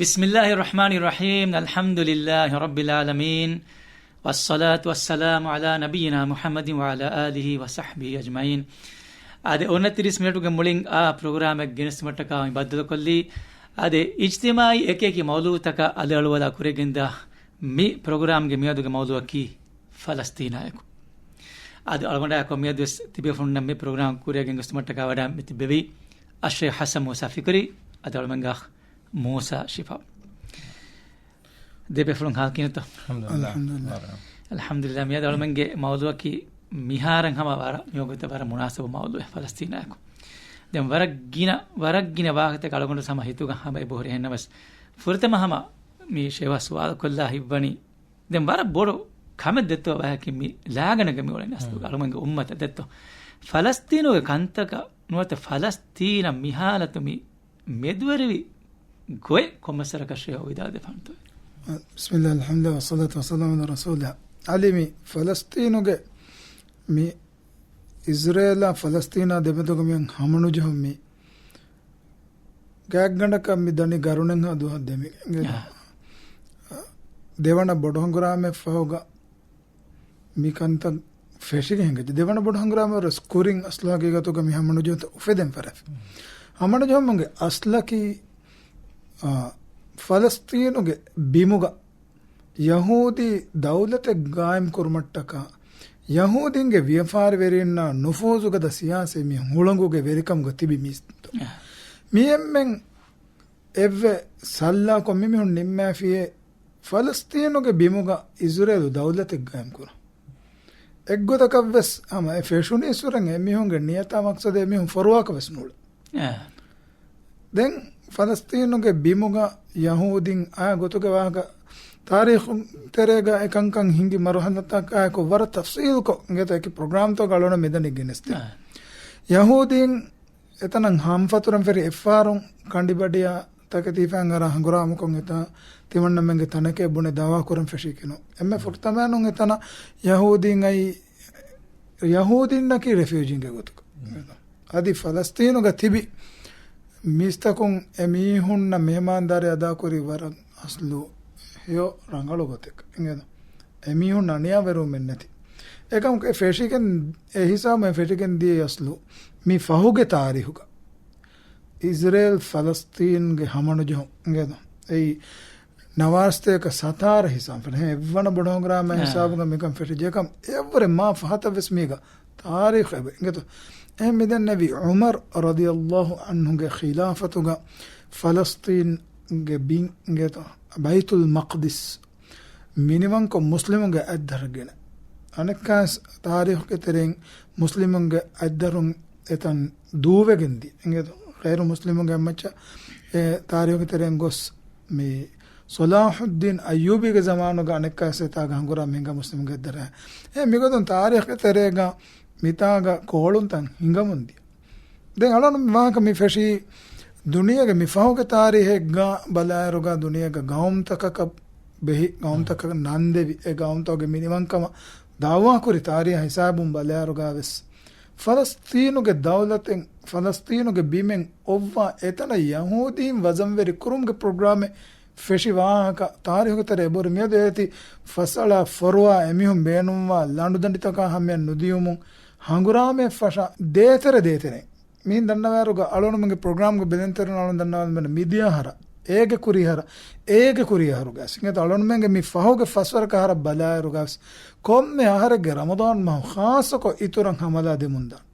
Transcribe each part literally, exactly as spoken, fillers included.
بسم الله الرحمن الرحيم. الحمد لله رب العالمين. والصلاة والسلام على نبينا محمد وعلى آله وصحبه أجمعين. އާދެ، އޮނަތިރީސް މިނެޓުގެ މުޅިން އާ ޕްރޮގްރާމެއް ގެނެސްދިނުމަށްޓަކާ މި ބައްދަލުކޮށްލީ. އާދެ، އިޖްތިމާޢީ އެކިއެކި މައުޟޫޢުތަކަށް އަލިއަޅުވަލާ ކުރެގެންދާ މި ޕްރޮގްރާމްގެ މިއަދުގެ މައުޟޫޢަކީ ފަލަސްޠީނާއެކު. އަދި އަޅުގަނޑާއެކު މިއަދުވެސް ތިބޭފުޅުންނަށް މި ޕްރޮގްރާމް ކުރިއަށް ގެންގޮސްދިނުމަށްޓަކާ ވަޑައި މި ތިއްބެވީ އައްޝައިޚް ޙަސަން މޫސާ ފިކުރީ. އަދި އަޅުމެންގެ އަޚް މޫސާ ޝިފާ. ދެބޭފުޅުން ހާލު ކިހިނެއްތޯ؟ އަލްޙަމްދުލިއްލާހް. އަލްޙަމްދުލިއްލާހް. މިއަދު އަޅުމެންގެ މައުޟޫޢަކީ މިހާރަށް ހަމަ ވަރަށް މިވަގުތަށް ވަރަށް މުނާސަބު މައުޟޫޢެއް ފަލަސްޠީނާއެކު. ދެން ވަރަށް ގިނަ، ވަރަށް ގިނަ ވާހަކަތަކެއް އަޅުގަނޑު ހަމަ ހިތުގަ ހަމަ އެބަހުރި. އެހެންނަމަވެސް ފުރަތަމަ ހަމަ މި ޝޭވާ ސުވާލު ކޮށްލާ ހިތްވަނީ ދެން ވަރަށް ބޮޑު ކަމެއް ދެއްތޯ ބަޔަކީ މި ލާގަނޑުގަ މި އުޅެނީ އަސްލު އަޅުމެންގެ އުއްމަތަށް ދެއްތޯ. ފަލަސްޠީނުގެ ކަންތަކަށް ނުވަތަ ފަލަސްޠީނަށް މި ހާލަތު މި މެދުވެރިވި ގޮތް ކޮންމެސް ވަރަކަށް ޝޭހް ވިދާޅު ދެފާނެތޯ؟ ބިސްމިއްލާހި، އަލްޙަމްދުލިއްލާހި، ވައްޞަލާތު ވައްސަލާމު ޢަލާ ރަސޫލިއްލާހް. އަލި މި ފަލަސްޠީނުގެ މި އިޒްރޭލާ ފަލަސްޠީނާ ދެމެދުގަ މި ހަމަނުޖެހުން މި ގާތްގަނޑަކަށް މި ދަނީ ގަރުނެއްހާ ދުވަހަށް ދެމިގެން. އާ. ދެވަނަ ބޮޑު ހަނގުރާމައެއް ފަހުގަ މި ކަންތައް ފެށިގެން ހިނގައްޖެ. ދެވަނަ ބޮޑު ހަނގުރާމައަށް ވެސް ކުރިން އަސްލު ހަގީގަތުގަ މި ހަމަނުޖެހުންތައް އުފެދެން ފަރާތް. ހަމަނުޖެހުމުގެ އަސްލަކީ، އާ، ފަލަސްޠީނުގެ ބިމުގަ ޔަހޫދީ ދައުލަތެއް ގާއިމް ކުރުމަށްޓަކާ، ޔަހޫދީންގެ ވިޔަފާރިވެރީންނާ ނުފޫޒުގަދަ ސިޔާސީ މި ހުޅަނގުގެ ވެރިކަމުގަ ތިބި މީސްތައް. އަ. މި އެންމެން އެއްވެ ސައްލާކޮށް މި މީހުން ނިންމާފިއޭ ފަލަސްޠީނުގެ ބިމުގަ އިޒްރޭލު ދައުލަތެއް ގާއިމް ކުރަން. އެއްގޮތަކަށްވެސް ހަމަ އެ ފެށުނީއްސުރެން އެމީހުންގެ ނިޔަތާ މަޤްޞަދެއް އެމީހުން ފޮރުވާކަށް ވެސް ނޫޅެ. އަ. ދެން ފަލަސްޠީނުގެ ބިމުގަ ޔަހޫދީން އާ ގޮތުގެ ވާހަކަ ތާރީޚު ތެރޭގަ އެކަންކަން ހިނގި މަރުހަލަތަކާއެކު ވަރަށް ތަފްޞީލުކޮށް އިނގޭތޯ އެކި ޕްރޮގްރާމްތަކުގަ އަޅުގަނޑު މިދަނީ ގެނެސްދޭ. އާ. ޔަހޫދީން އެތަނަށް ހަންފަތުރަން ފެށި އެއްފަހަރު ކަނޑިބަޑިއާ ތަކެތި ހިފާން އަރާ ހަނގުރާމަކޮށް އެތާ ތިމަންނަމެންގެ ތަނެކޭ ބުނެ ދައުވާ ކުރަން ފެށީކީނު. އެންމެ ފުރަތަމައިނުން އެތަނަށް ޔަހޫދީން އައީ ޔަހޫދީންނަކީ ރެފިއުޖީންގެ ގޮތުގަ. އަދި ފަލަސްޠީނުގަ ތިބި މީސްތަކުން އެ މީހުންނަށް މެހެމާންދާރީ އަދާކުރީ ވަރަށް އަސްލު ހެޔޮ ރަނގަޅު ގޮތެއް އިނގޭތަ؟ އެ މީހުން އަނިޔާވެރިވުމެއް ނެތި. އެކަމަކު އެ ފެށިގެން، އެ ހިސާބުން އެ ފެށިގެން ދިޔައީ އަސްލު މި ފަހުގެ ތާރީހުގަ އިޒްރޭލް ފަލަސްޠީންގެ ހަމަނުޖެހުން އިނގޭތަ؟ އެއީ ނަވާރަސަތޭކަ ސަތާރަ ހިސާބުން ފެށި އެއްވަނަ ބޮޑު ހަނގުރާމަ އާ. ހިސާބުގަ މިކަން ފެށިއްޖެ. އެކަމް އެއަށްވުރެ މާ ފަހަތަށް ވެސް މީގަ ތާރީޚު އެބަ އިނގޭތޯ. އެހެން މިދެންނެވި ޢުމަރު ރަޟިޔަﷲ ޢަންހުގެ ޚިލާފަތުގަ ފަލަސްޠީންގެ ބިން އިނގޭތޯ ބައިތުލް މަޤްދިސް މިނިވަންކޮށް މުސްލިމުންގެ އަތްދަށަށް ގެނައި. އަނެއްކާވެސް ތާރީޚުގެ ތެރެއިން މުސްލިމުންގެ އަތްދަށުން އެތަން ދޫވެގެން ދިޔަ. އިނގޭތޯ ޣައިރު މުސްލިމުންގެ އެއްމައްޗަށް އެ ތާރީޚުގެ ތެރެއިން ގޮސް މި ޞަލާޙުއްދީން އައްޔޫބީގެ ޒަމާނުގަ އަނެއްކާވެސް އެތާގަ ހަނގުރާމަ ހިނގާ މުސްލިމުންގެ އަތްދަށަށް. އެ މިގޮތުން ތާރީޚުގެ ތެރޭގަ މިތާގަ ކޯޅުންތައް ހިނގަމުން ދިޔަ. ދެން އަޅުގަނޑު މި ވާހަކަ މި ފެށީ ދުނިޔޭގެ މި ފަހުގެ ތާރީހެއްގަ ބަލާއިރުގަ ދުނިޔޭގެ ގައުމުތަކަކަށް ބެހި، ގައުމުތަކަށް ނަންދެވި، އެ ގައުމުތަކުގެ މިނިވަންކަމަށް ދައުވާކުރި ތާރީހާ ހިސާބުން ބަލާއިރުގަ ވެސް ފަލަސްޠީނުގެ ދައުލަތެއް، ފަލަސްޠީނުގެ ބިމެއް އޮއްވާ އެތަނަށް ޔަހޫދީން ވަޒަންވެރި ކުރުމުގެ ޕްރޮގްރާމެއް ފެށި ވާހަކަ ތާރީހުގެ ތެރޭ އެބަހުރި. މިއަދު އޭތި ފަސްއަޅާ ފޮރުވާ އެމީހުން ބޭނުންވާ ލަނޑުދަނޑިތަކާ ހަމަޔަށް ނުދިޔުމުން ހަނގުރާމައެއް ފަށާ ދޭތެރެ ދޭތެރެ. މިހެން ދަންނަވާއިރުގަ އަޅުގަނޑުމެންގެ ޕްރޮގްރާމްގެ ބެލެންތެރިން އަޅުގަނޑު ދަންނަވާލަން މިދިޔަ އަހަރަށް، އޭގެ ކުރީ އަހަރަށް، އޭގެ ކުރީ އަހަރުގަ ސިނގޭތަ އަޅުގަނޑުމެންގެ މި ފަހުގެ ފަސްވަރަކަށް އަހަރަށް ބަލާއިރުގަ ވެސް ކޮންމެ އަހަރެއްގެ ރަމަޟާން މަހު ޚާއްޞަކޮށް އިތުރަށް ހަމަލާ ދެމުންދާނެ.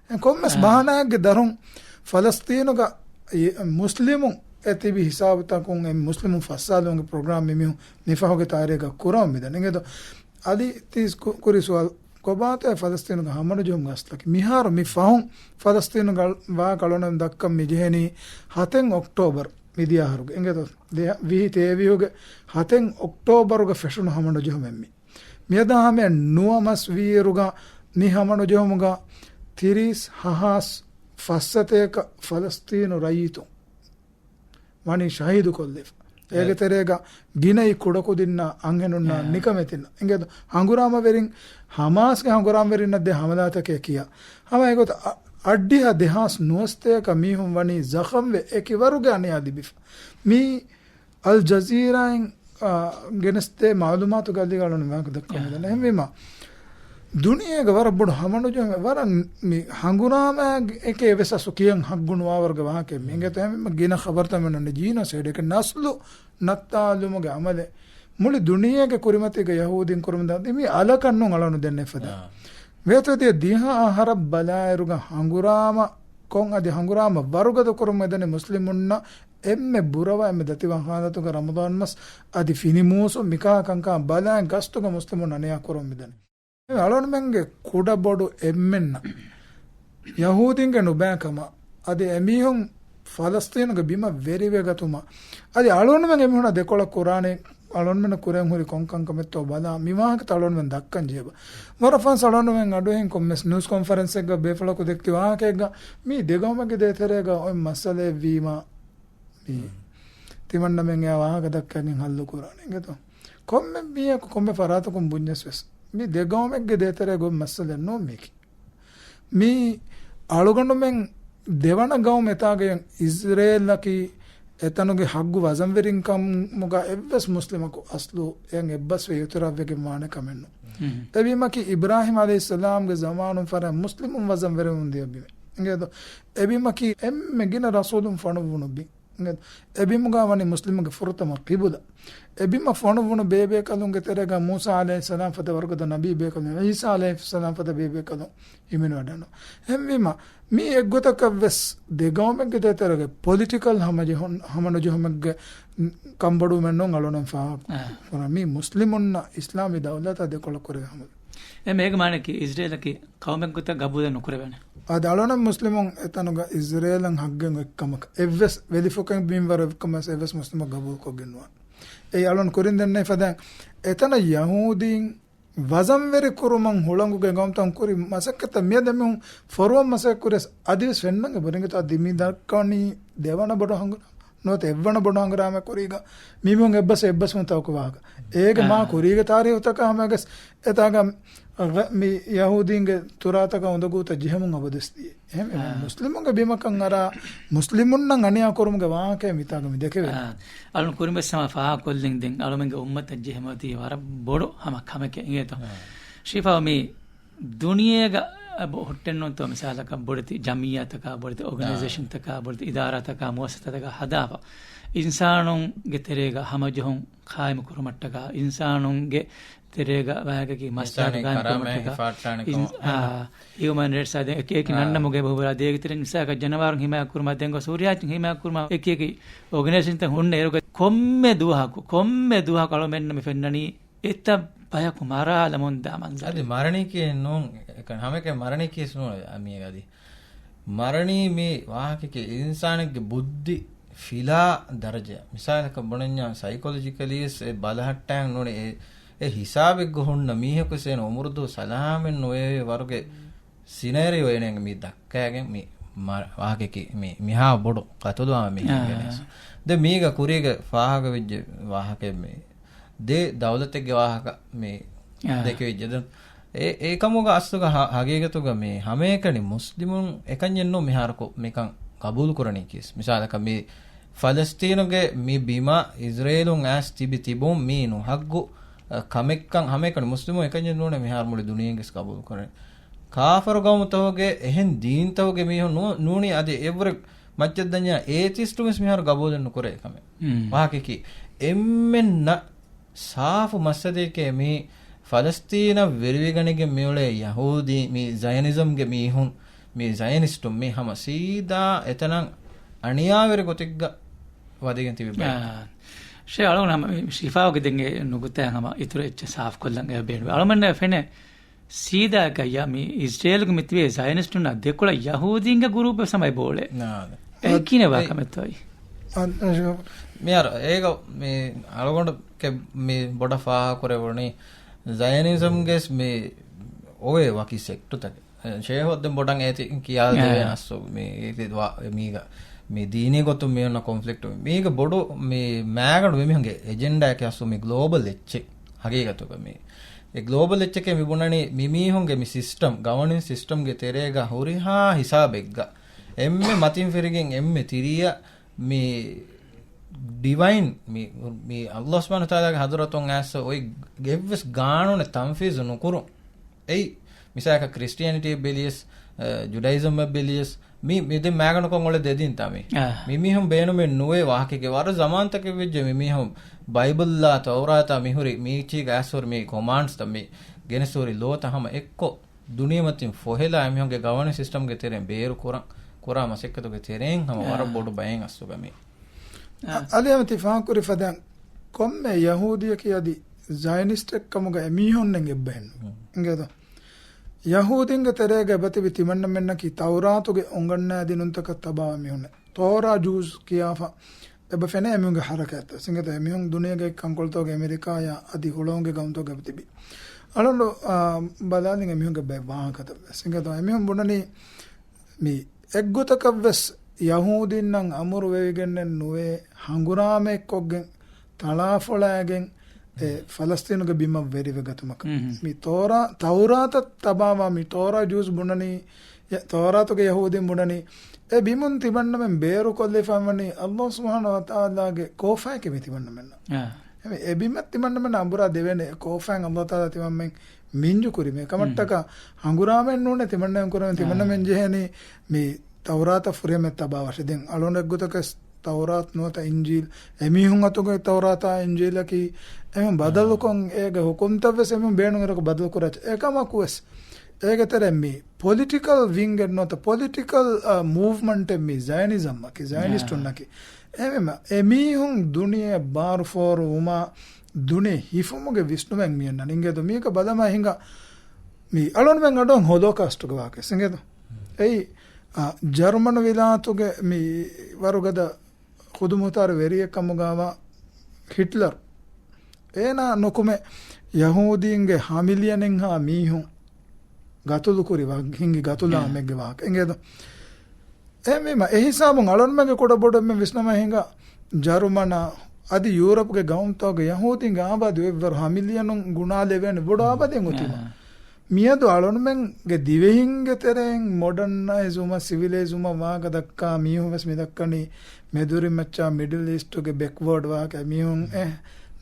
އެ ކޮންމެސް އާ. ބަހާނާއެއްގެ ދަށުން ފަލަސްޠީނުގަ މުސްލިމުން އެ ތިބި ހިސާބުތަކުން އެ މުސްލިމުން ފައްސާލުމުގެ ޕްރޮގްރާމް މި މީހުން މި ފަހުގެ ތާރީޚަށް ކުރަމުން މިދަނީ. އިނގޭތޯ އަދި ތީސް ކު-، ކުރި ސުވާލު، ކޮބާތޯ ފަލަސްޠީނުގެ ހަމަނުޖެހުމުގެ އަސްލަކީ؟ މިހާރު މި ފަހުން ފަލަސްޠީނުގަ ވާ އަޅުގަނޑުމެން ދައްކަން މި ޖެހެނީ ހަތެއް އޮކްޓޯބަރު މިދިޔަ އަހަރުގެ. އިނގޭތޯ ދެ-، ވިހި ތޭވީހުގެ ހަތެއް އޮކްޓޯބަރުގަ ފެށުނު ހަމަނުޖެހުމެއް މި. މިއަދާ ހަމަޔަށް ނުވަ މަސް ވީއިރުގަ މި ހަމަނުޖެހުމުގަ ތިރީސް ހާސް ފައްސަތޭކަ ފަލަސްޠީނު ރައްޔިތުން ވަނީ ޝަހީދު ކޮށްލެފަ. އޭގެ އެ. ތެރޭގަ ގިނައީ ކުޑަކުދިންނާ އަންހެނުންނާ އެ. ނިކަމެތިންނާ. އިނގޭތޯ ހަނގުރާމަވެރިން ހަމާސްގެ ހަނގުރާމަވެރިންނަށް ދޭ ހަމަލާތަކޭ ކިޔާ. ހަމަ އެގޮތަށް އަ-، އަށްޑިހަ ދެހާސް ނުވަސަތޭކަ މީހުން ވަނީ ޒަޚަމްވެ އެކި ވަރުގެ އަނިޔާ ލިބިފަ. މީ އަލް ޖަޒީރާއިން، އާ، ގެނެސްދޭ މައުލޫމާތުގެ އަލީގަ އަޅުން މިވާހަކަ ދައްކަމުން އާ. ދެން. އެހެންވީމަ، ދުނިޔޭގެ ވަރަށް ބޮޑު ހަމަނުޖެހުމެއް، ވަރަށް މި ހަނގުރާމައެކޭ ވެސް އަސްލު ކިޔަން ހައްގުނުވާވަރުގެ ވާހަކައެއް މި އިނގޭތޯ. އެހެންވީމަ، ގިނަ ޚަބަރުތައް މި ނަންނަ ޖީނޯސައިޑް އެކެއް ނަސްލު ނައްތާލުމުގެ އަމަލެއް މުޅި ދުނިޔޭގެ ކުރިމަތީގަ ޔަހޫދީން ކުރަމުންދާ މި އަލަކަށް ނޫން އަޅަނު ދެންނެފަދަ. އާ. ވޭތުވެދިޔަ ދިހަ އަހަރަށް ބަލާއިރުގަ ހަނގުރާމަ ކޮން އަދި ހަނގުރާމަ ވަރުގަދަ ކުރުމުގެ ދަނީ މުސްލިމުންނަށް އެންމެ ބުރަވާ އެންމެ ދަތިވާ ހާލަތުގަ ރަމަޟާން މަސް އަދި ފިނި މޫސުން މިކާ ކަންކާ ބަލާ ގަސްތުގަ މުސްލިމުން އަނިޔާ ކުރަމުން މިދަނީ. އަޅުންމެންގެ ކުޑަ ބޮޑު އެންމެންނަށް ޔަހޫދީންގެ ނުބައިކަމަށް އަދި އެމީހުން ފަލަސްތީނުގެ ބިމަށް ވެރިވެގަތުމަށް އަދި އަޅުންމެން އެމީހުންނަށް ދެކޮޅަށް ކުރާނެ އަޅުންމެންނަށް ކުރެން ހުރި ކޮން ކަންކަމެއްތޯ ބަލާ މި ވާހަކަތައް އަޅުންމެން ދައްކަން ޖެހޭ. ވަރަށް ފަހުން އަޅުންމެން އަޑުއެހިން ކޮންމެސް ނޫސް ކޮންފަރެންސެއްގަ ބޭފުޅަކު ދެއްކި ވާހަކައެއްގަ މީ ދެގައުމެއްގެ ދޭތެރޭގަ އޮތް މައްސަލައެއްވީމަ މީ ތިމަންނަމެން އެ ވާހަކަ ދައްކައިގެން ހައްލު ކުރާނެ އިނގޭތޯ. ކޮންމެ މީހަކު ކޮންމެ ފަރާތަކުން ބުންޏަސް ވެސް މީ ދެގައުމެއްގެ ދޭތެރޭގަ އޮތް މައްސަލައެއް ނޫން މީކީ. މީ އަޅުގަނޑުމެން ދެވަނަ ގައުމު އެތާގައި އިޒްރޭލަކީ އެތަނުގެ ހައްގު ވަޒަންވެރިންކަމުގަ އެއްވެސް މުސްލިމަކު އަސްލު އެއަށް އެއްބަސްވެ އިއުތިރާފްވެގެން ވާނެ ކަމެއްނު. މް. އެބިމަކީ އިބްރާހިމް ޢަލައިހިއްސަލާމްގެ ޒަމާނުން ފަރާ މުސްލިމުން ވަޒަންވެރިވަމުން ދިޔަ ބިމެއް. އިނގޭތޯ؟ އެބިމަކީ އެންމެ ގިނަ ރަސޫލުން ފޮނުއްވުނު ބިން. އެބިމުގަ ވަނީ މުސްލިމުންގެ ފުރަތަމަ ޤިބުލަ. އެބިމަށް ފޮނުއްވުނު ބޭބޭކަލުންގެ ތެރޭގަ މޫސާ ޢަލައިހިއްސަލާމް ފަދަ ވަރުގަދަ ނަބީ ބޭކަލުން، ޢީސާ ޢަލައިހިއްސަލާމް ފަދަ ބޭބޭކަލުން ހިމެނިވަޑަނު. އެހެންވީމަ، މީ އެއްގޮތަކަށް ވެސް ދެގައުމެއްގެ ދޭތެރޭގެ ޕޮލިޓިކަލް ހަމަޖެހުން، ހަމަނުޖެހުމެއްގެ ކަންބޮޑުވުމެއް ނޫން އަޅުނަން ފާހަގަ އާ. ކުރަން. މީ މުސްލިމުންނަށް އިސްލާމީ ދައުލަތާ ދެކޮޅަށް ކުރެވޭ ހަމަލަ. އެ މޭގެ މާނައަކީ އިޒްރޭލަކީ ޤައުމެއްގޮތަށް ގަބޫލެއް ނުކުރެވޭނެ. އާދެ، އަޅުނަން މުސްލިމުން އެތަނުގަ އިޒްރޭލަށް ހައްގެއް އޮތްކަމަކަށް އެއްވެސް ވެލިފުކެއް މިންވަރު އޮތްކަމަށް އެއްވެސް މުސްލިމަކު ގަބޫލުކޮށްގެން ނުވާނެ. އެއީ އަޅުން ކުރިން ދެންނެވި ފަދައިން އެތަނަށް ޔަހޫދީން ވަޒަންވެރި ކުރުމަށް ހުޅަނގުގެ ގައުމުތަކުން ކުރި މަސައްކަތަށް މިއަދު އެމީހުން ފޮރުވަން މަސައްކަތް ކުރިޔަސް އަދިވެސް ފެންނަން އެބަރިނގިތޯ އަދި މި ދައްކަނީ ދެވަނަ ބޮޑު ހަނގުރާމަ ނުވަތަ އެއްވަނަ ބޮޑު ހަނގުރާމަ ކުރީގަ މީމުން އެއްބަސް އެއްބަސްވުންތަކު ވާހަކަ. އޭގެ މާ އާ. ކުރީގެ ތާރީހުތަކާ ހަމައަށް އެތާގަ މި ޔަހޫދީންގެ ތުރާތަކަށް އުނދަގޫތައް ޖެހެމުން އަބަދުވެސް ދިޔަ. އެހެން އާ. މުސްލިމުންގެ ބިމަކަށް އަރާ މުސްލިމުންނަށް އަނިޔާ ކުރުމުގެ ވާހަކައެއް މިތާގަ މި ދެކެވޭ. އާ. އަޅުން ކުރިން ވެސް ހަމަ ފާހަގަކޮށްލިން ދެން އަޅުމެންގެ އުއްމަތަށް ޖެހެމަތީ ވަރަށް ބޮޑު ހަމަ ކަމެކޭ އިނގޭތޯ. އާ. ޝިފާ މި ދުނިޔޭގަ އަ، ބޮ-، ހުއްޓެއްނޫންތޯ މިސާލަކަށް ބޮޑެތި ޖަމިއްޔާތަކާ، ބޮޑެތި އޯގަނައިޒޭޝަންތަކާ، ބޮޑެތި އިދާރާތަކާ، މުއައްސަސާތަކާ ހަދާފަ. އިންސާނުންގެ ތެރޭގަ ހަމަޖެހުން ޤާއިމު ކުރުމަށްޓަކާ، އިންސާނުންގެ ތެރޭގަ ވާގަކީ މަސްތާ އިންސާނީ ޤާއިމު ކަރާމަތް ކުރުމަށްޓަކާ، ހިފާއްޓާނެ އިން-، ކަމަށް. އާ، ހިއުމަން ރައިޓްސް އާދެ އެކި އެކި އާ. ނަންނަމުގެ ބަހުރާ ދޭގެ ތެރެއިން މިސާލަކަށް ޖަނަވާރުން ހިމާޔަތް ކުރުމާ ދެންގޮސް ހުރިހާ ހިމާޔަތް ކުރުމާ އެކި އެކި އޯގަނައިޒޭޝަންތައް ހުންނަ އިރުގަ ކޮންމެ ދުވަހަކު، ކޮންމެ ދުވަހަކު އަޅުމެންނަށް މި ފެންނަނީ އެތައް ބަޔަކު މަރާލަމުންދާ މަންޒަރެއް. އަދި މަރަނީކީ ނޫން، އެކަން ހަމައެކަނި މަރަނީކީ ނޫން މީގަ އަދި. މަރަނީ މީ ވާހަކައަކީ އިންސާނެއްގެ ބުއްދި ފިލާ ދަރަޖަ. މިސާލަކަށް ބުނަންޏާ ސައިކޮލޮޖިކަލީ ވެސް އެ ބަލަހައްޓާން ނޫނީ އެ، އެ ހިސާބެއްގަ ހުންނަ މީހަކު ވެސް އޭނަ އުމުރުދޫ ސަލާމެއް ނުވެވޭ ވަރުގެ ސިނޭރިއޯ އޭނަގެ މި ދައްކައިގެން މި މަ-، ވާހަކައަކީ މި، މިހާ ބޮޑު ޤަތުލުއާ މީހެއްގެ އާ. ނެސް. ދެ މީގަ ކުރީގެ ފާހަގަވެއްޖެ ވާހަކައެއް މި ދެ ދައުލަތެއްގެ ވާހަކަ މި އާ. ދެކެވިއްޖެ. ދެން އެ-، އެކަމުގަ އަސްލުގަ ހަ-، ހަގީގަތުގަ މި ހަމައެކަނި މުސްލިމުން އެކަންޏެއް ނޫން މިހާރަކު މިކަން ޤަބޫލު ކުރަނީކީސް. މިސާލަކަށް މި ފަލަސްތީނުގެ މި ބިމަށް އިޒްރޭލުން އައިސް ތިބި ތިބުން މީ ނުހައްގު، އަ، ކަމެއްކަން ހަމައެކަނި މުސްލިމުން އެކަންޏެއް ނޫނޭ މިހާރު މުޅި ދުނިޔޭގެސް ޤަބޫލު ކުރަނީ. ކާފަރު ގައުމުތަކުގެ އެހެން ދީންތަކުގެ މީހުން ނޫ-، ނޫނީ އަދި އެއްވުރެ މައްޗަށްދަންޏާ އޭތިސްޓުން ވެސް މިހާރު ގަބޫލެއް ނުކުރޭ ކަމެއް. މް. ވާހަކައަކީ އެންމެންނަށް ސާފު މައްސަލައެކޭ މީ ފަލަސްތީނަށް ވެރިވެގަނެގެން މިއުޅޭ ޔަހޫދީ، މި ޒަޔަނިޒަމްގެ މީހުން، މި ޒަޔަނިސްޓުން މީ ހަމަ ސީދާ އެތަނަށް އަނިޔާވެރި ގޮތެއްގަ ވަދެގެން ތިބި ބައެއް. އާ. ޝޭ އަޅުން ހަމަ ޝިފާގެ ދެން އެ ނުކުތާ ހަމަ އިތުރަށް އެއްޗެއް ސާފުކޮށްލަން އެ ބޭނުން. އަޅުމެންނަށް ފެނޭ ސީދާ ގައްޔާ މި އިޒްރޭލުގެ މިތިބޭ ޒަޔަނިސްޓުންނާ ދެކޮޅަށް ޔަހޫދީންގެ ގުރޫޕެއް ހަމަ އެބައުޅޭ. ނާ، އެ ކިހިނެއް ވާ ކަމެއްތޯއި؟ މިހާރު އޭގަ މި އަޅުގަނޑު މި ބޮޑަށް ފާހަގަކުރެވުނީ ޒަޔަނިޒަމްގެ މި އޮވޭ ވަކި ސެކްޓުތަކެއް. ޝޭހު ދެން ބޮޑަށް އޭތި ކިޔާދެވޭ އާ. އަސްލު މީ މީގަ މި ދީނީ ގޮތުން މި އޮންނަ ކޮންފްލިކްޓް މީގަ ބޮޑު މި މާގަނޑު މި މީހުންގެ އެޖެންޑާއަކީ އަސްލު މި ގްލޯބަލް އެއްޗެއް. ހަގީގަތުގަ މި އެ ގްލޯބަލް އެއްޗެކޭ މި ބުނަނީ މި މީހުންގެ މި ސިސްޓަމް، ގަވަނިން ސިސްޓަމްގެ ތެރޭގަ ހުރިހާ ހިސާބެއްގަ އެންމެ މަތިން ފިރިގެން އެންމެ ތިރިއަށް މި ޑިވައިން މި، މި ﷲ ސުބްޙާނަހޫ ވަތަޢާލާގެ ޙަޟްރަތުން އައިސް އޮތް އެއްވެސް ގާނޫނެއް ތަންފީޒު ނުކުރުން. އެއީ މިސާލަކަށް ކްރިސްޓިއަނިޓީއަށް ބެލިޔަސް، އަ، ޖުޑައިޒަމްއަށް ބެލިޔަސް، މި، މި ދެން މާގަނޑުކޮށް އުޅޭ ދެ ދީންތާ މި. އާ. މި މީހުން ބޭނުމެއް ނުވޭ ވާހަކައެއްގެ ވަރަށް ޒަމާންތަކެއް ވެއްޖެ މި މީހުން ބައިބަލްއާ ތައުރާތާ މިހުރި މީޗީގަ އައިސް ހުރި މި ކޮމާންޑްސްތައް މި ގެނެސް ހުރި ލޯތައް ހަމަ އެއްކޮށް ދުނިޔެމަތިން ފޮހެލާ އެމީހުންގެ ގަވަނިން ސިސްޓަމްގެ ތެރެއިން ބޭރު ކުރަން، ކުރާ މަސައްކަތުގެ ތެރެއިން ހަމަ ވަރަށް އާ. ބޮޑު ބައެއް އަސްލުގަ މި. އާ. އަލި އަހްމަދު ތި ފާހަގަކުރި ފަދައިން ކޮންމެ ޔަހޫދީއަކީ އަދި ޒަޔަނިސްޓެއް ކަމުގަ އެމީހުންނެއް އެއްބަހެއްނު. ހުން. އިނގޭތޯ؟ ޔަހޫދީންގެ ތެރޭގަ އެބަތިބި ތިމަންނަމެންނަކީ ތައުރާތުގެ އުނގަންނާދިނުންތަކަށް ތަބާވާ މީހުންނެއް. ތޯރާ ޖޫސް ކިޔާފަ އެބަ ފެނޭ އެމީހުންގެ ހަރަކާތްތައް. އިނގޭތޯ އެމީހުން ދުނިޔޭގެ ކަންކޮޅުތަކުގެ އެމެރިކާޔާ އަދި ހުޅަނގުގެ ގައުމުތަކުގަ އެބަތިބި. އަޅުގަނޑު، އާ، ބަލާލިން އެމީހުންގެ ބައެއް ވާހަކަތައް ވެސް. އިނގޭތޯ އެމީހުން ބުނަނީ މި އެއްގޮތަކަށްވެސް ޔަހޫދީންނަށް އަމުރު ވެވިގެންނެއް ނުވޭ، ހަނގުރާމައެއްކޮށްގެން، ތަޅާފޮޅާގެން، އެ ފަލަސްތީނުގެ ބިމަށް ވެރިވެގަތުމަކަށް. މި ތޯރާ، ތައުރާތަށް ތަބާވާ މި ތޯރާ ޖޫސް ބުނަނީ، އެ ތައުރާތުގެ ޔަހޫދީން ބުނަނީ، އެ ބިމުން ތިމަންނަމެން ބޭރުކޮށްލިފަ ވަނީ ﷲ ސުބްޙާނަހޫ ވަތަޢާލާގެ ކޯފާއެކޭ މި ތިމަންނަމެންނަށް. އާ. އެ ބިމަށް ތިމަންނަމެން އަނބުރާ ދެވޭނެ ކޯފާއިން ﷲ ތަޢާލާ ތިމަންމެން މިންޖު ކުރި މޭ. ކަމަށްޓަކާ ހަނގުރާމައެއް ނޫނޭ ތިމަންނަމެން ކުރަމެ. ތިމަންނަމެން ޖެހޭނީ މި ތައުރާތަށް ފުރިހަމައަށް ތަބާވާށޭ. ދެން އަޅުގަނޑު އެއްގޮތަކަށް ތައުރާތު ނުވަތަ އިންޖީލް، އެމީހުން އަތުގައި ތައުރާތާ އިންޖީލަކީ އެމީހުން ބަދަލުކޮށް އޭގެ ހުކުމްތައް ވެސް އެމީހުން ބޭނުން އިރަކު ބަދަލު ކުރާ އެކަމަކު ވެސް އޭގެ ތެރެއިން މި ޕޮލިޓިކަލް ވިންގެއް ނުވަތަ ޕޮލިޓިކަލް، އާ، މޫވްމަންޓެއް މި ޒަޔަނިޒަމްއަކީ، ޒަޔަނިސްޓުންނަކީ. އެހެންވީމަ، އެމީހުން ދުނިޔެ ބާރު ފޯރުވުމާ ދުނިޔެ ހިފުމުގެ ވިސްނުމެއް މިއަންނަނީ. އިނގޭތޯ މީކަ ބަލަމާ ހިނގާ މި އަޅުންމެން އަޑުން ހޮލޯކާސްޓުގެ ވާހަކަ އިނގޭތޯ. އެއީ، އާ، ޖަރުމަނު ވިލާތުގެ މި ވަރުގަދަ ޚުދުމުހުތާރު ވެރިއެއް ކަމުގަވާ ހިޓްލަރު. އޭނާ ނުކުމެ ޔަހޫދީންގެ ހަ މިލިއަނެއްހާ މީހުން ގަތުލުކުރި ވަ-، ހިނގި ގަތުލާމެއްގެ ވާހަކަ. އިނގޭތޯ؟ އެހެންވީމަ، އެ ހިސާބުން އަޅުންމެންގެ ކުޑަ ބޮޑު އެންމެ ވިސްނަމާ ހިނގާ ޖަރުމަނާ އަދި ޔޫރަޕްގެ ގައުމުތަކުގެ ޔަހޫދީންގެ އާބާދު އެއްވަރު ހަ މިލިއަނުން ގުނާލެވޭނެ ބޮޑު އާބާދެއް އޮތީމަ. މިއަދު އަޅުންމެންގެ ދިވެހިންގެ ތެރެއިން މޮޑަންނައިޒް ވުމަށް، ސިވިލައިޒް ވުމަށް ވާހަކަ ދައްކާ މީހުން ވެސް މި ދައްކަނީ މެދުރި މައްޗާ މިޑިލް އީސްޓުގެ ބެކްވާޑް ވާހަކަ. މީހުން އެ